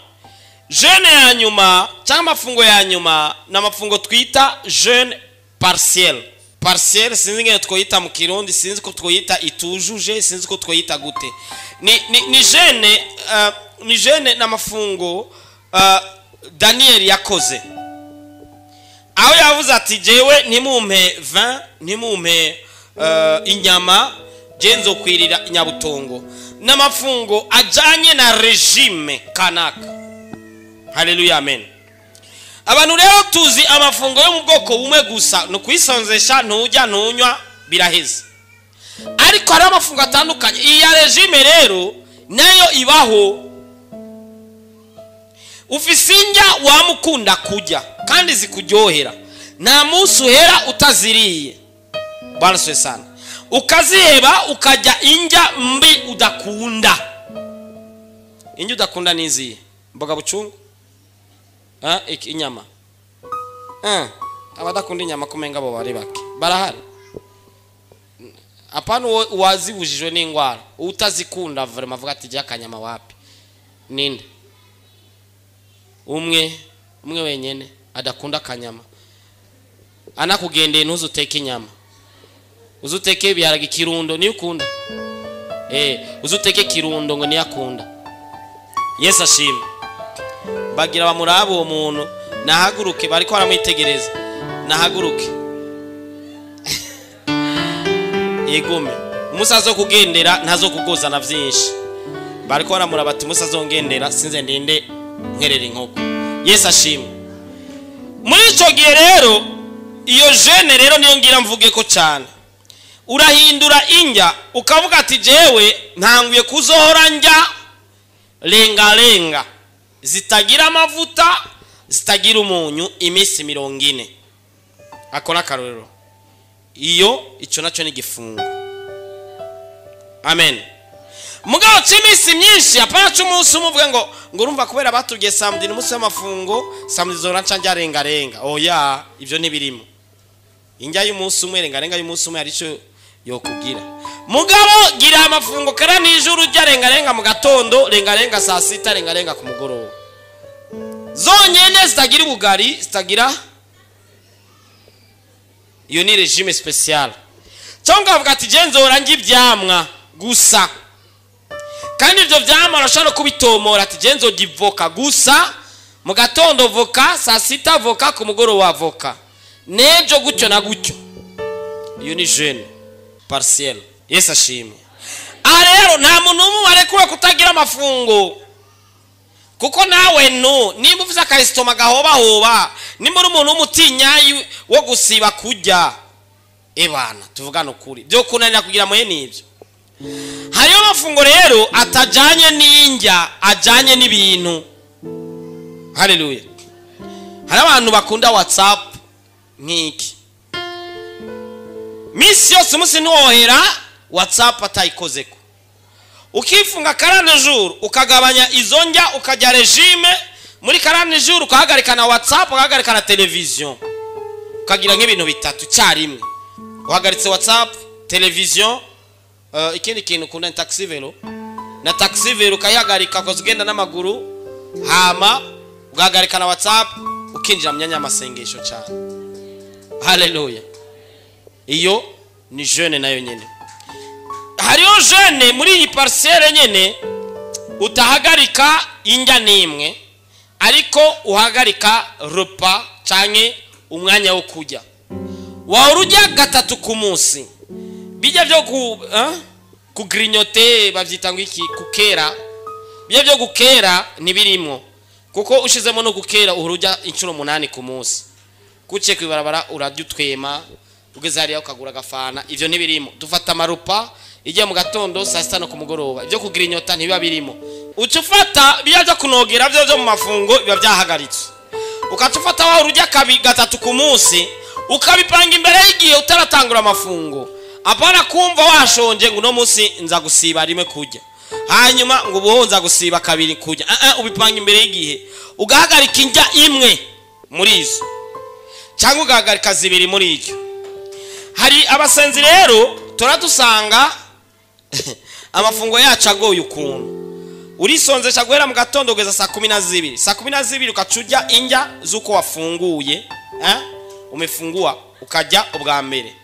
Jeûne ya nyuma cyangwa amafungo ya nyuma ni amafungo twita jeûne partiel. Partiel sinzi ngene twoyita mu Kirundi, sinzi ko twoyita itujuje, sinzi ko twoyita gute. Ni jeûne, ni jeûne n'amafungo Daniel yakoze, aho yavuze ati jewe ntimumpe vin, ntimumpe inyama, je nzokwirira inyabutongo. N'amafungo ajanye na regime kanaka. Haleluya, amen. Abantu rero tuzi amafungo yo mu bwoko bumwe gusa, ni ukwisonzesha, ntujya ntunywa, biraheze. Ariko hari amafungo atandukanye. Iya regime rero nayo ibaho. Ufise indya wamukunda kujya kandi zikuryohera, nta munsi uhera utaziriye. Bwana asifiwe sana. Ukaziheba ukajya indya mbi udakunda. Indya udakunda ni izihe? Mboga bucungu? Inyama. Abadakunda inyama kumenga bo bari bake. Barahari. Apana uwazibujijwe n'ingwara, utazikunda vraiment avuga ati jya akanyama wapi? Ninde? Umwe wenyene adakunda akanyama. Anakugendeye ntuzuteke inyama. Uzuteke ibiharage kirundo niyo ukunda. Uzuteke kirundo ngo niyo akunda. Yesu ashimwe. Bagira bamuraba uwo muntu, nahaguruke, bariko baramwitegereza. Nahaguruke. Yegume. Umusa zo kugendera ntazo kugozana vyinshi. Bariko baramuraba ati umusa zongendera sinze ndinde nkerera inkoko. Yesu ashimwe. Muri ico gihe rero iyo jeûne rero niyo ngira mvuge ko cyane. Urahindura indya ukavuga ati jewe ntanguye kuzohora njya lenga lenga zitagira amavuta zitagira umunyu iminsi 40. Akora akarorero. Iyo ico naco ni gifungo. Amen. Mugabo cy'iminsi myinshi apana cy'umunsi umuvuge ngo urumva kubera batubwiye samedi n'umunsi w'amafungo, samedi zora nca njya renga renga. Oya, ivyo ntibirimo. Indya y'umunsi umwe renga renga y'umunsi umwe arico yokugira. Mugabo gira amafungo kara nijoro ujya renga renga mu gatondo, renga renga saa sita, renga renga ku mugoroba. Zonyene zitagira ubugari, zitagira. Iyo ni regime special. Cyangwa avuga ati je nzora njya ivyamwa gusa. Kandi ivyo vyamwa arashobora kubitomora ati je nzorya ivoka gusa, mu gatondo voka, saa sita voka, ku mugoroba voka. Nejo gutyo na gutyo. Iyo ni jeûne partiel. Yesu ashimwe. Aha rero nta muntu umwe warekura kutagira amafungo. Kuko nawe no nimba ufise akayisitoma gahobahoba, nimba uri umuntu w'umutinyayi wo gusiba kurya, ebana tuvugane ukuri, byo kunanira kugira muhe nibyo. Hariyo amafungo rero atajanye n'indya, ajanye n'ibintu. Haleluya. Hari abantu bakunda WhatsApp nk'iki, misi yose umunsi ntiwohera WhatsApp atayikozeko. Ukifunga 40 jours, ukagabanya izo ndya, ukajya régime muri 40 jours, ukahagarika na WhatsApp, ukahagarika na televiziyo, ukagira nk'ibintu bitatu icyarimwe: uhagaritse WhatsApp, televiziyo, ikindi kintu ukunda ni taxi vélo, na taxi vélo ukayihagarika, ukaza ugenda n'amaguru, hama ugahagarika na WhatsApp, ukinjira mu myanya y'amasengesho cyane. Haleluya. Iyo ni jeûne nayo nyine. Hariho jeûne muri iyi partielle nyine utahagarika indya n'imwe, ariko uhagarika repas canke umwanya wo kurya. Wahora urya gatatu ku munsi, bijya byo ku kugrignoter, bavyita ngo iki, kukera, bijya byo gukera ntibirimwo, kuko ushizemo no gukera uhora urya inshuro 8 ku munsi. Kuciye kwibarabara urarya utwema, ugeze hariya ukagura agafana, ivyo ntibirimo. Dufata amarepas ijya mu gatondo, saa sita no ku mugoroba. Ibyo kugrignota ntibiba birimo. Uca ufata bijya byo kunogera byo mu mafungo, biba byahagaritswe. Ukaca ufata wahora urya kabi gatatu ku munsi, ukabipanga imbere y'igihe utaratangura amafungo. Apana kumva washonje ngo uno munsi nza gusiba rimwe kurya, hanyuma ngo ubuho nza gusiba kabiri kurya. Ubipanga imbere y'igihe, ugahagarika indya imwe muri izo cyangwa ugahagarika zibiri muri iryo. Hari abasenzi rero turadusanga amafungo yacu agoye ukuntu. Urisonzesha guhera mu gatondo kugeza saa 12. Saa 12 ukaca urya indya z'uko wafunguye, eh? Umefungua, ukajya ubwa mbere.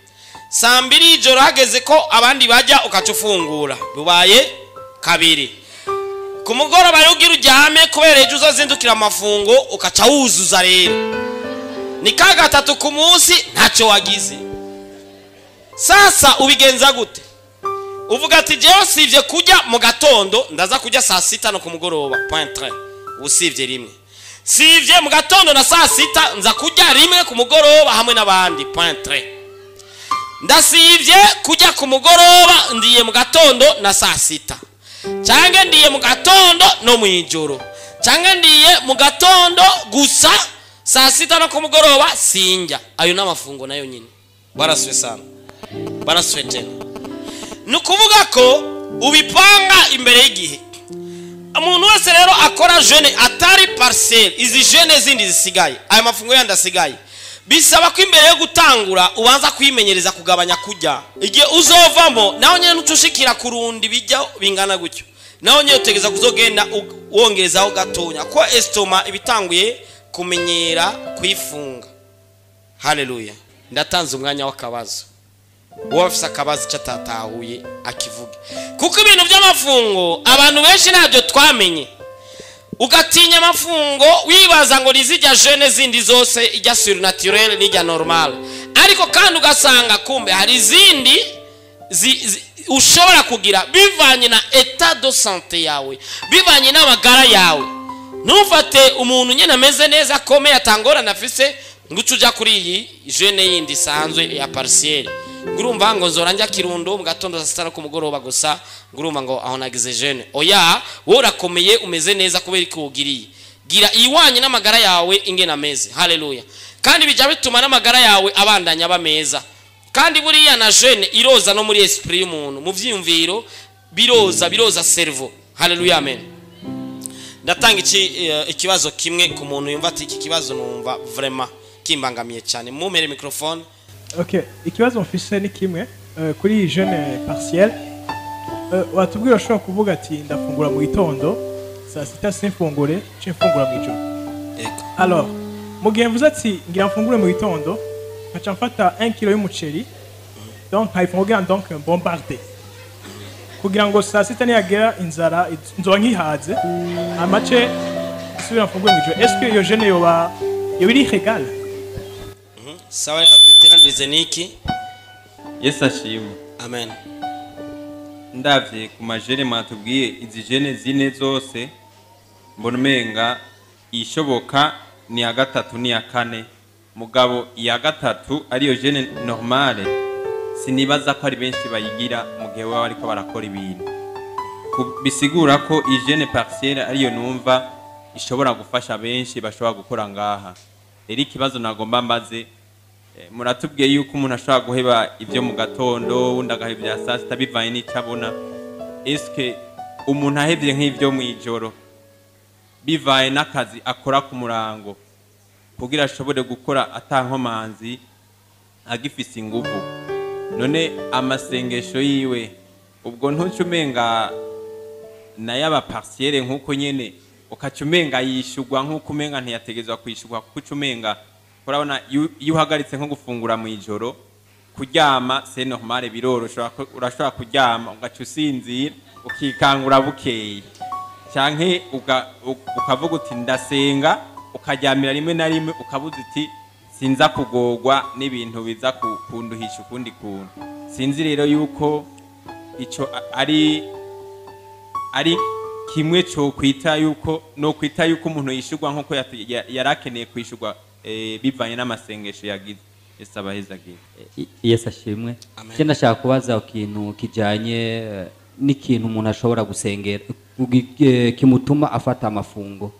Saa 2 y'ijoro hageze ko abandi bajya, ukaca ufungura, bibaye kabiri. Ku mugoroba rero ugira uryame, kubera ejo uzazindukira amafungo, ukaca wuzuza. Rero ni ka gatatu ku munsi, ntacyo wagize. Sasa ubigenza gute? Uvuga ati: "Jewe sivye kurya mu gatondo, ndaza kurya saa sita no ku mugoroba, point trait." Usivye rimwe. Sivye mu gatondo na saa sita, nza kurya rimwe ku mugoroba hamwe n'abandi, point trait. Ndasivye kurya ku mugoroba, ndiye mu gatondo na saa sita, cyangwa ndiye mu gatondo no mu ijoro, cyangwa ndiye mu gatondo gusa, saa sita no ku mugoroba sinjya. Ayo ni amafungo nayo nyine. Barasuye sana, barasuye tena. Ni ukuvuga ko ubipanga imbere y'igihe. Umuntu wese rero akora jeûne atari partiel, izi jeûne zindi zisigaye, aya mafungo yandi asigaye, bisaba ko imbere yo gutangura ubanza kwimenyereza kugabanya kurya. Igihe uzovamo nawe nyine ntucushikira kurundi bijya bingana gutyo, nawe nyine utegeza kuzogenda wongerezaho gatonya, ko estomac ibitanguye kumenyera kwifunga. Haleluya. Ndatanze umwanya w'akabazo. Uwo afise akabazo icyo atatahuye akivuge, kuko ibintu by'amafungo abantu benshi ntabyo twamenye. Ugatinya amafungo, wibaza ngo nizijya jeûne zindi zose, ijya surnaturel n'ijya normal, ariko kandi ugasanga kumbe hari izindi ushobora kugira bivanye na état de santé yawe, bivanye n'amagara yawe. Ntufate umuntu nyine ameze neza, akomeye, atangorane afise, ngo uce ujya kuri iyi jeûne yindi isanzwe ya partielle, ngo urumva ngo nzora njya Kirundo mu gatondo, saa sita no ku mugoroba gusa, ngo urumva ngo aho nagize jeûne. Oya, wowe urakomeye, umeze neza, kubera ko uwugiriye. Gira iwanye n'amagara yawe ingene ameze. Haleluya. Kandi bijya bituma n'amagara yawe abandanya aba meza. Kandi buriya na jeûne iroza no muri esprit y'umuntu, mu vyiyumviro biroza, biroza cerveau. Haleluya, amen. Ndatanga ikibazo kimwe ku muntu yumva ati: "Iki kibazo numva vraiment kimbangamiye cyane." Mumere microphone. Ok, ikibazo mfise ni kimwe kuri iyi jeûne partiel. Watubwira ushobora kuvuga ati: "Ndafungura mu gitondo, saa sita simfungure, nce mfungura mu ijoro." Yego. Alors, mu gihe mvuze ati ngira mfungure mu gitondo, nkaca mfata 1 kilo y'umuceri, donc nkayifungura, donc bombarde, kugira ngo saa sita niyagera inzara nzoba nkihaze, amace nsubira mfungure mu ijoro. Est-ce que iyo jeûne yoba iri légale? Sawa, reka tubiteranirize niki. Yesu ashimwe. Amen. Ndavye ku majeûne mwatubwiye, izi jeûne zine zose Mbona umenga ishoboka ni iya gatatu n'iya kane, mugabo iya gatatu ariyo jeûne normale sinibaza ko ari benshi bayigira mu gihe baba bariko barakora ibintu. Bisigura ko jeûne partielle ariyo numva ishobora gufasha benshi bashobora gukora ngaha. Rero ikibazo nagomba mbaze, muratubwiye yuko umuntu ashobora guheba ibyo mu gatondo, undi agaheba ibya saa sita bivanye n'icyo abona. Eske umuntu ahevye nk'ivyo mw'ijoro bivaye n'akazi akora ku murango, kugira ashobore gukora atankomanzi agifise inguvu, none amasengesho yiwe ubwo ntuce umenga nayo aba partielle nk'uko nyene, ukaca umenga yishurwa nk'uko umenga ntiyategezwa kwishurwa, kuko uca umenga urabona iyo uhagaritse nko gufungura mu ijoro, kuryama c'est normal, biroroshe, urashobora kuryama ugaca usinzira ukikangura bukeye, canke ukavuga uti ndasenga, ukaryamira rimwe na rimwe ukabuza uti sinza kugorwa n'ibintu biza kunduhisha ukundi kuntu. Sinzi rero yuko ico ari kimwe cyo kwita yuko no kwita yuko umuntu yishurwa nkuko yarakeneye kwishurwa, bivanye n'amasengesho yagize. Yesu abahezagiye. Yesu ashimwe. Amen. Je ndashaka kubaza ikintu kijanye n'ikintu umuntu ashobora gusengera kimutuma afata amafungo.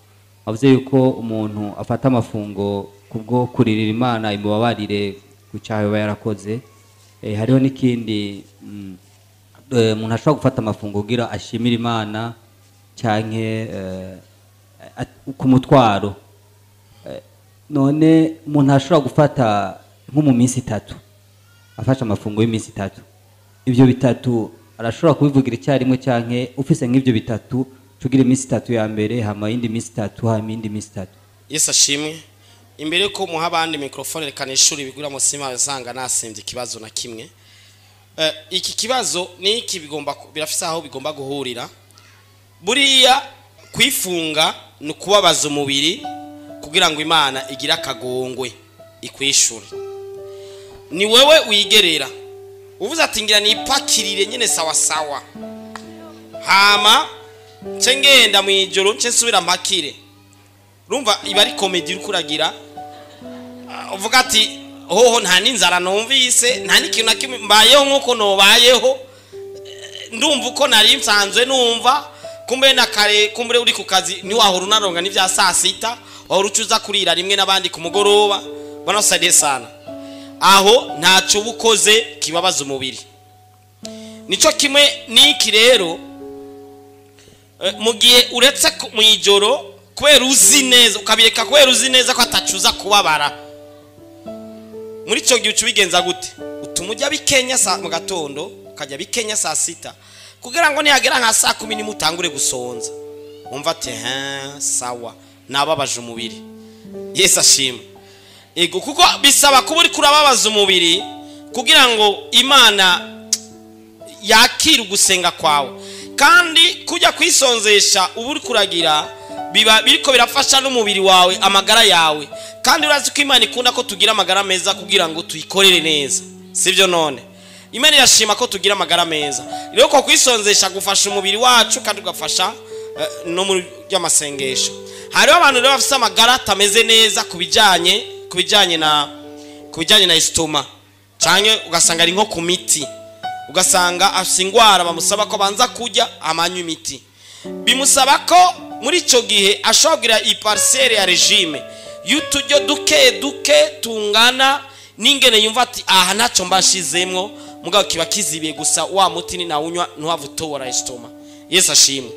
Avuze yuko umuntu afata amafungo kubwo kuririra Imana imubabarire ku cyaha aba yarakoze. Hariho n'ikindi, umuntu ashobora gufata amafungo kugira ashimire Imana canke ku mutwaro. None umuntu ashobora gufata nko mu minsi 3, afashe amafungo y'iminsi 3, ivyo bitatu arashobora kubivugira icyarimwe, canke ufise nk'ivyo bitatu tugira iminsi 3 ya mbere, hama yindi minsi 3, hama yindi minsi 3. Yesu ashimwe. Imbere ko muha abandi microphone, reka nishuri bigura musima usanga nasimvye ikibazo na kimwe. Iki kibazo ni iki, birafise aho bigomba guhurira. Buriya kwifunga ni ukubabaza umubiri kugira ngo Imana igire akagongwe ikwishure. Ni wewe wigerera uvuze ati ngira nipakirire nyene sawa sawa, hama nce ngenda mwijoro nce nsubira mpakire. Urumva iba ari comedy uriko uragira, uvuga ati hoho nta n'inzara numvise, nta n'ikintu na kimwe, mbayeho nk'uko nobayeho, ndumva uko nari nsanzwe numva. Kumbe na kare, kumbe uri ku kazi ntiwahora unaronga n'ivya saa sita, wahora ucuza kurira rimwe n'abandi ku mugoroba. Bwana usaidie sana. Aho ntaco uba ukoze kibabaza umubiri. Nico kimwe n'iki rero, mu gihe uretse mw'ijoro kubera uzi neza, ukabireka kubera uzi neza ko atacuza kubabara, muri ico gihe uca ubigenza gute? Utuma ujya bikenya saa mu gatondo, ukajya bikenya saa sita, kugira ngo nihagera nka saa 10 nimutangure gusonza, wumva ati ha sawa, nababaje umubiri. Yesu ashimwe. Ego, kuko bisaba kuba uriko urababaza umubiri kugira ngo Imana yakire ugusenga kwawe. Kandi kujya kwisonzesha uba uriko uragira biba biriko birafasha n'umubiri wawe, amagara yawe. Kandi urazi ko Imana ikunda ko tugira amagara meza kugira ngo tuyikorere neza, sivyo? None Imana irashima ko tugira amagara meza. Rero ko kwisonzesha gufasha umubiri wacu kandi ugafasha no mu by'amasengesho. Hariho abantu rero bafise amagara atameze neza kubijanye na estoma, canke ugasanga ari nko ku miti, ugasanga afise ingwara bamusaba ko banza kurya amanywa imiti. Bimusaba ko muri ico gihe ashobora kugira iparcelle ya regime y'uturyo duke duke tungana n'ingene yumva ati aha ntaco mbashizemwo, mugabo kiba kizibiye gusa wa muti ni nawunywa ntuhave utobora estoma. Yesu ashimwe.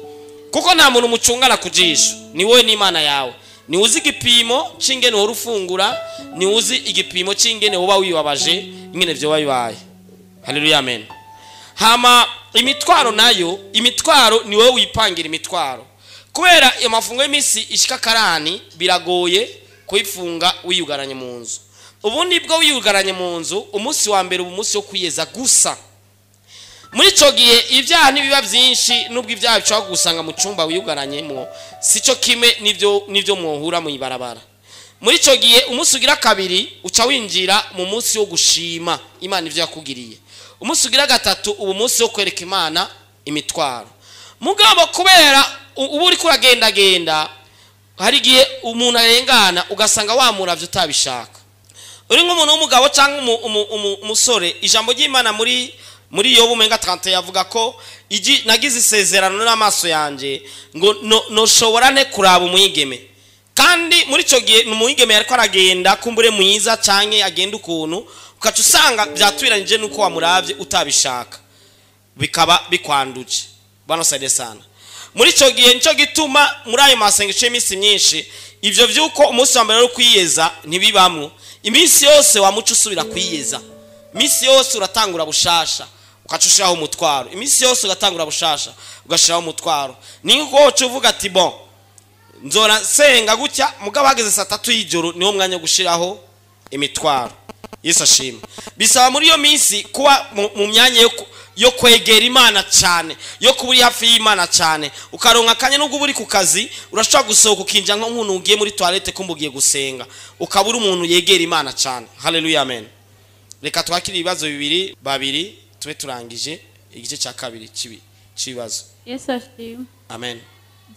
Kuko nta muntu mucungana ku jisho, ni wowe n'Imana yawe. Ni uzi igipimo c'ingene uhora ufungura, ni uzi igipimo c'ingene uba wibabaje, ingene vyoba bibaye. Haleluya, amen. Hama imitwaro nayo, imitwaro ni wowe wipangira imitwaro. Kubera amafungo y'imisi ishika karani biragoye kuyifunga wiyugaranye mu nzu. Ubundi bwo wiyugaranye mu nzu, umunsi wa mbere uba umunsi wo kwiyeza gusa. Muri ico gihe ibyaha ntibiba byinshi, nubwo ibyaha bishobora kugusanga mu cyumba wiyugaranyemo, sico kimwe nivyo mwohura mu ibarabara. Muri ico gihe umunsi ugira kabiri uca winjira mu munsi wo gushima Imana ivyo yakugiriye. Umunsi ugira gatatu uba umunsi wo kwereka Imana imitwaro. Mugabo kubera Uba uriko uragendagenda, hari igihe umuntu arengana ugasanga wamuravye utabishaka. Uri nk'umuntu w'umugabo cyangwa umusore, ijambo ry'Imana muri Yobu umenga 30 yavuga ko igi nagize isezerano n'amaso yanje ngo noshobora nte kuraba umwigeme. Kandi muri ico gihe umwigeme yariko aragenda kumbure mwiza canke agenda ukuntu, ukaca usanga byatwiranije nuko wamuravye utabishaka, bikaba bikwanduje. Bwana saide sana. Muri ico gihe nico gituma muri ayo masengesho y'iminsi myinshi ivyo vyuko umunsi wa mbere wo kwiyeza ntibibamwo. Iminsi yose wamuca usubira kwiyeza, iminsi yose uratangura bushasha ukaca ushiraho umutwaro, iminsi yose ugatangura bushasha ugashiraho umutwaro. Ni nko woca uvuga ati bon, nzora nsenga gutya, mugabo hageze saa 3 y'ijoro niwo mwanya wo gushiraho imitwaro. Yesu ashimwe. Bisaba muri iyo minsi kuba mu myanya yo kwegera Imana cyane, yo kuba uri hafi y'Imana cyane, ukaronka akanya nubwo uri ku kazi urashobora gusohoka ukinjira nko nk'umuntu ugiye muri toilette kumba ugiye gusenga, ukaba uri umuntu yegera Imana cyane. Haleluya, amen. Reka twakire ibibazo bibiri babiri tube turangije igice cya kabiri cy'ibibazo. Yesu ashimwe. Amen.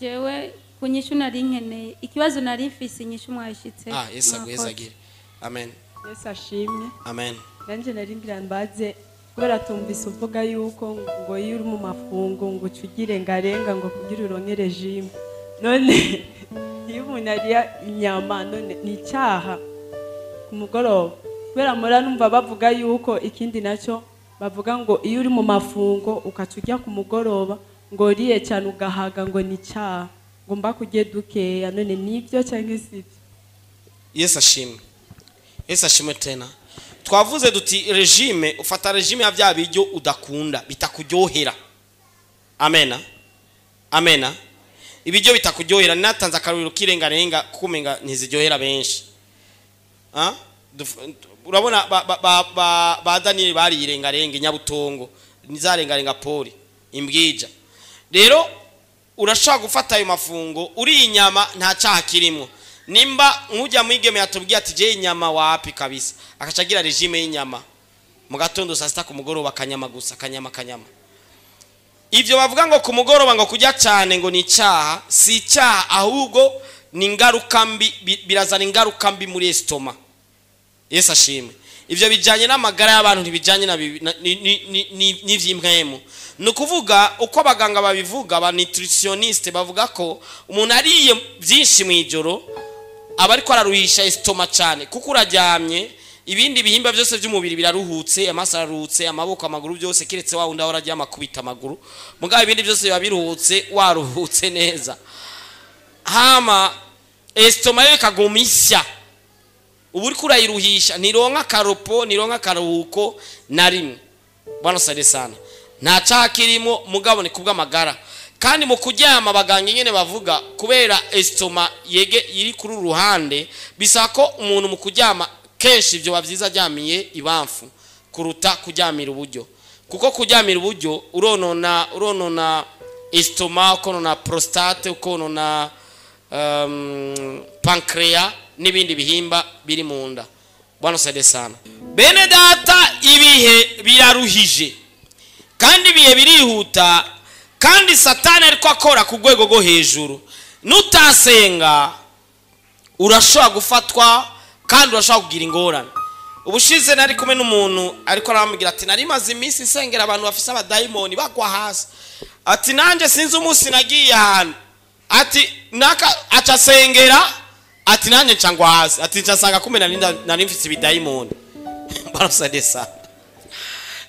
Jewe kunyishu nari nkeneye ikibazo nari mfise inyishu mwashitse. Yesu agwezagire. Amen. Yesu ashimwe. Amen. Nanje nari ngira mbaze kubera tumvise uvuga yuko ngo iyo uri mu mafungo ngo ucugire ngarenga ngo kugira uronke regime, none iyo umuntu ariya inyama none ni icyaha ku mugoroba? Kubera mura numva bavuga yuko ikindi nacyo bavuga ngo iyo uri mu mafungo ukaca ujya ku mugoroba ngo uriye cyane ugahaga ngo ni icyaha, ngo mba kurye dukeya, none nibyo cyangwa sibyo? Yesu ashimwe. Yesu ashimwe tena. Twavuze duti regime, ufata regime ya bya biryo udakunda bitakuryohera. Amena. Amena. Ibiryo bitakuryohera, natanze akaruriro kirengarenga kumenga ntiziryohera benshi. Urabona ba Daniel bari irengarenga inyabutongo, nizarengarenga poli imbwija. Rero urashaka gufata ayo mafungo uri inyama nta cyaha kirimo. Nimba nkujya mwigeme yatubwiye ati je inyama wapi kabisa, akacagira regime y'inyama mu gatondo saa 6 ku mugoroba kanyama gusa, kanyama kanyama. Ivyo bavuga ngo ku mugoroba ngo kujya cyane ngo ni icyaha, si icyaha ahubwo ni ingaruka mbi, birazana ingaruka mbi muri estoma. Yesu ashimwe. Ivyo bijanye n'amagara y'abantu ntibijanye na n'ivy'impwemu. Ni ukuvuga uko abaganga babivuga, aba nutritionniste bavuga ko umuntu ariye byinshi mu ijoro aba ariko araruhisha estoma cyane, kuko uraryamye ibindi bihimba byose by'umubiri biraruhutse, amaso araruhutse, amaboko, amaguru byose, kiretse wa wundi ahora aryama akubita amaguru, mugabo ibindi byose biba biruhutse, waruhutse neza. Hama estoma yo ikaguma ishya, ubu uriko urayiruhisha, ntironka akaropo, ntironka akaruhuko na rimwe. Bwana sade sana. Nta cyaha kirimo, mugabo ni kubw'amagara. Kandi mu kuryama abaganga nyene bavuga kubera estoma yege iri kuri ruhande, bisaba ko umuntu mu kuryama kenshi ibyo bavyiza aryamiye ibamfu kuruta kuryamira uburyo, kuko kuryamira uburyo uronona estoma, ukonona prostate, ukonona pancreas n'ibindi bihimba biri mu nda. Bwana sade sana. Bene data, ibihe biraruhije kandi ibihe birihuta, kandi Satani ariko akora ku rwego rwo hejuru. Nutasenga urashobora gufatwa kandi urashobora kugira ingorane. Ubushize nari kumwe n'umuntu ariko aramubwira ati nari maze iminsi nsengera abantu bafise abadayimoni bagwa hasi, ati nanje sinzi umunsi nagiye ahantu, ati naka acasengera, ati nanje ncangwa hasi, ati ncasanga kumbe nari mfise ibidayimoni. Barasade.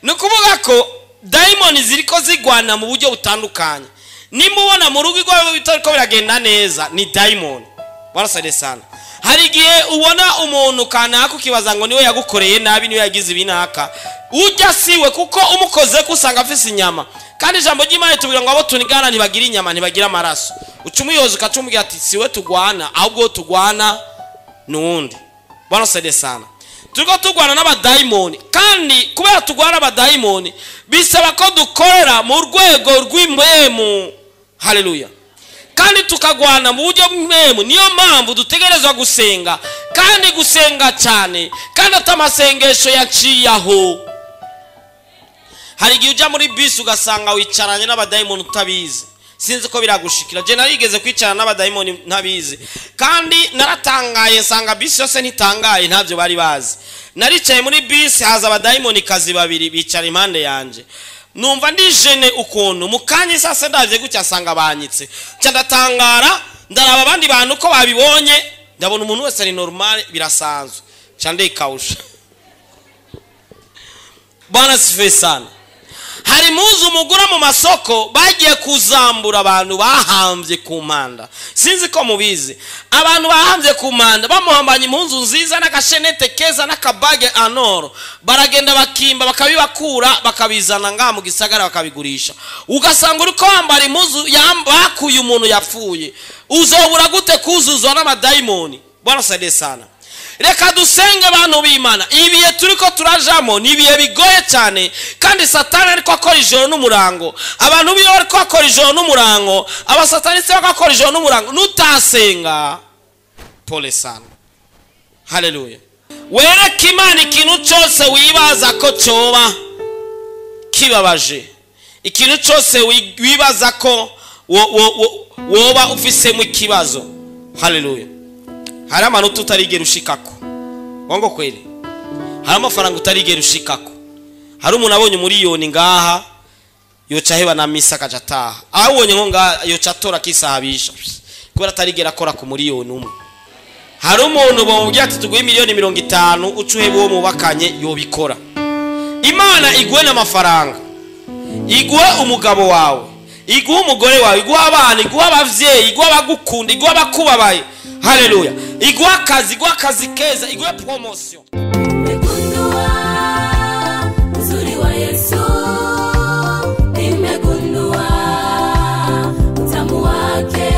Ni ukuvuga ko dayimoni ziriko zigwana mu buryo butandukanye. Nimubona mu rugo rwawe bitariko biragenda neza, ni dayimoni. Barasade sana. Hari igihe ubona umuntu kanaka ukibaza ngo niwe yagukoreye nabi, niwe yagize ibinaka, ujya siwe, kuko umukoze ko usanga afise inyama. Kandi ijambo ry'Imana ritubwira ngo abo tunigana ntibagira inyama, ntibagira amaraso. Uca umuyoza ukacumubwira ati siwe tugwana, ahubwo tugwana n'uwundi. Barasade sana. Turiko tugwana n'abadayimoni, kandi kubera tugwana n'abadayimoni bisaba ko dukorera mu rwego rw'impwemu. Haleluya. Kandi tukagwana mu buryo bw'impwemu. Niyo mpamvu dutegerezwa gusenga, kandi gusenga cyane, kandi atamasengesho yaciye aho. Hari igihe ujya muri bisi ugasanga wicaranye n'abadayimoni utabizi. Sinzi ko biragushikira. Je narigeze kwicarana n'abadayimoni ntabizi, kandi naratangaye nsanga bisi yose ntitangaye, ntabyo bari bazi. Naricaye muri bisi, haza abadayimoni kazi babiri bicara impande yanje, numva ndijene ukuntu mu kanya isase ndavye gutya nsanga banyitse. Nca ndatangara, ndaraba abandi bantu ko babibonye, ndabona umuntu wese ari normal, birasanzwe, nca ndikawusha. Bwana sifiwe sana. Hari impuzu mugura mu masoko bagiye kuzambura abantu bahambye ku mpanda. Sinzi ko mubizi, abantu bahambye ku mpanda bamuhambanye impuzu nziza n'agashenete keza n'akabage anoro, baragenda bakimba bakabibakura bakabizana ngaha mu gisagara bakabigurisha. Ugasanga uriko wambara impuzu bakuye umuntu yapfuye. Uzobura gute kuzuzwa n'amadayimoni? Bwana saidie sana. Reka dusenge abantu b'Imana. Ibihe turiko turajamo ni ibihe bigoye cyane, kandi Satani ariko akora ijoro n'umurango. Abantu biyo ariko akora ijoro n'umurango, abasataniste bakora ijoro n'umurango. Nutasenga, pole sana. Haleluya. Wereke Imana ikintu cyose wibaza ko cyoba kibabaje, ikintu cyose wibaza ko woba ufisemo ikibazo. Haleluya. Hari amanota utarigera ushikako, wango kweli. Hari amafaranga utarigera ushikako. Hari umuntu abonye umuriyoni ngaha yoca heba na misa akaja ataha, abonye nko ngaha yoca atora akisahabisha kubera atarigera akora ku muriyoni umwe. Hari umuntu bamubwira ati tuguhe 50 miliyoni uce uhebe uwo mubakanye, yobikora. Imana iguhe n'amafaranga, iguhe umugabo wawe, iguhe umugore wawe, iguhe abana, iguhe abavyeyi, iguhe abagukunda, iguhe abakubabaye. Haleluya. Iguhe akazi, iguhe akazi keza, iguhe promotion. Nimegundua uzuri wa Yesu, nimegundua utamu wake.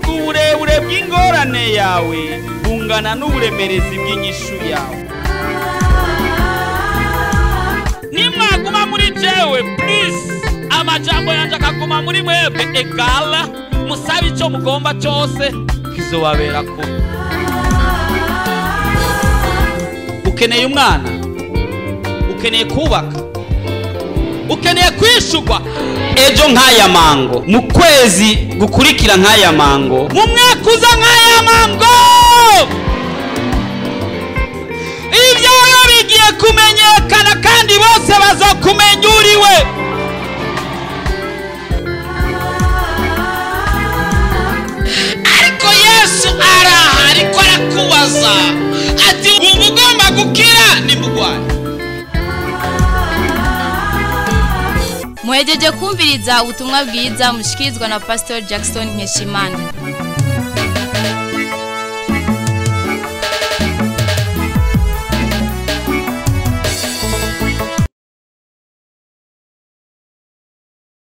Uburebure bw'ingorane yawe bungana n'uburemerezi bw'inyishu yawe. Nimwaguma muri jewe, please, amajambo yanje akaguma muri mwebwe, egala musabe icyo mugomba cyose kizobabera ko. Ukeneye umwana, ukeneye kubaka, ukeneye kwishurwa ejo nk'aya mango, mu kwezi gukurikira nk'aya mango, mu mwaka uza nk'aya mango. Ibyawe bigiye kumenyekana kandi bose bazokumenya uriwe. Ariko Yesu araha, ariko arakubaza ati wumva ugomba gukira nimugwaye. Muhejeje kumviriza ubutumwa bwiza mushikirizwa na Pastor Jackson Nkeshimana.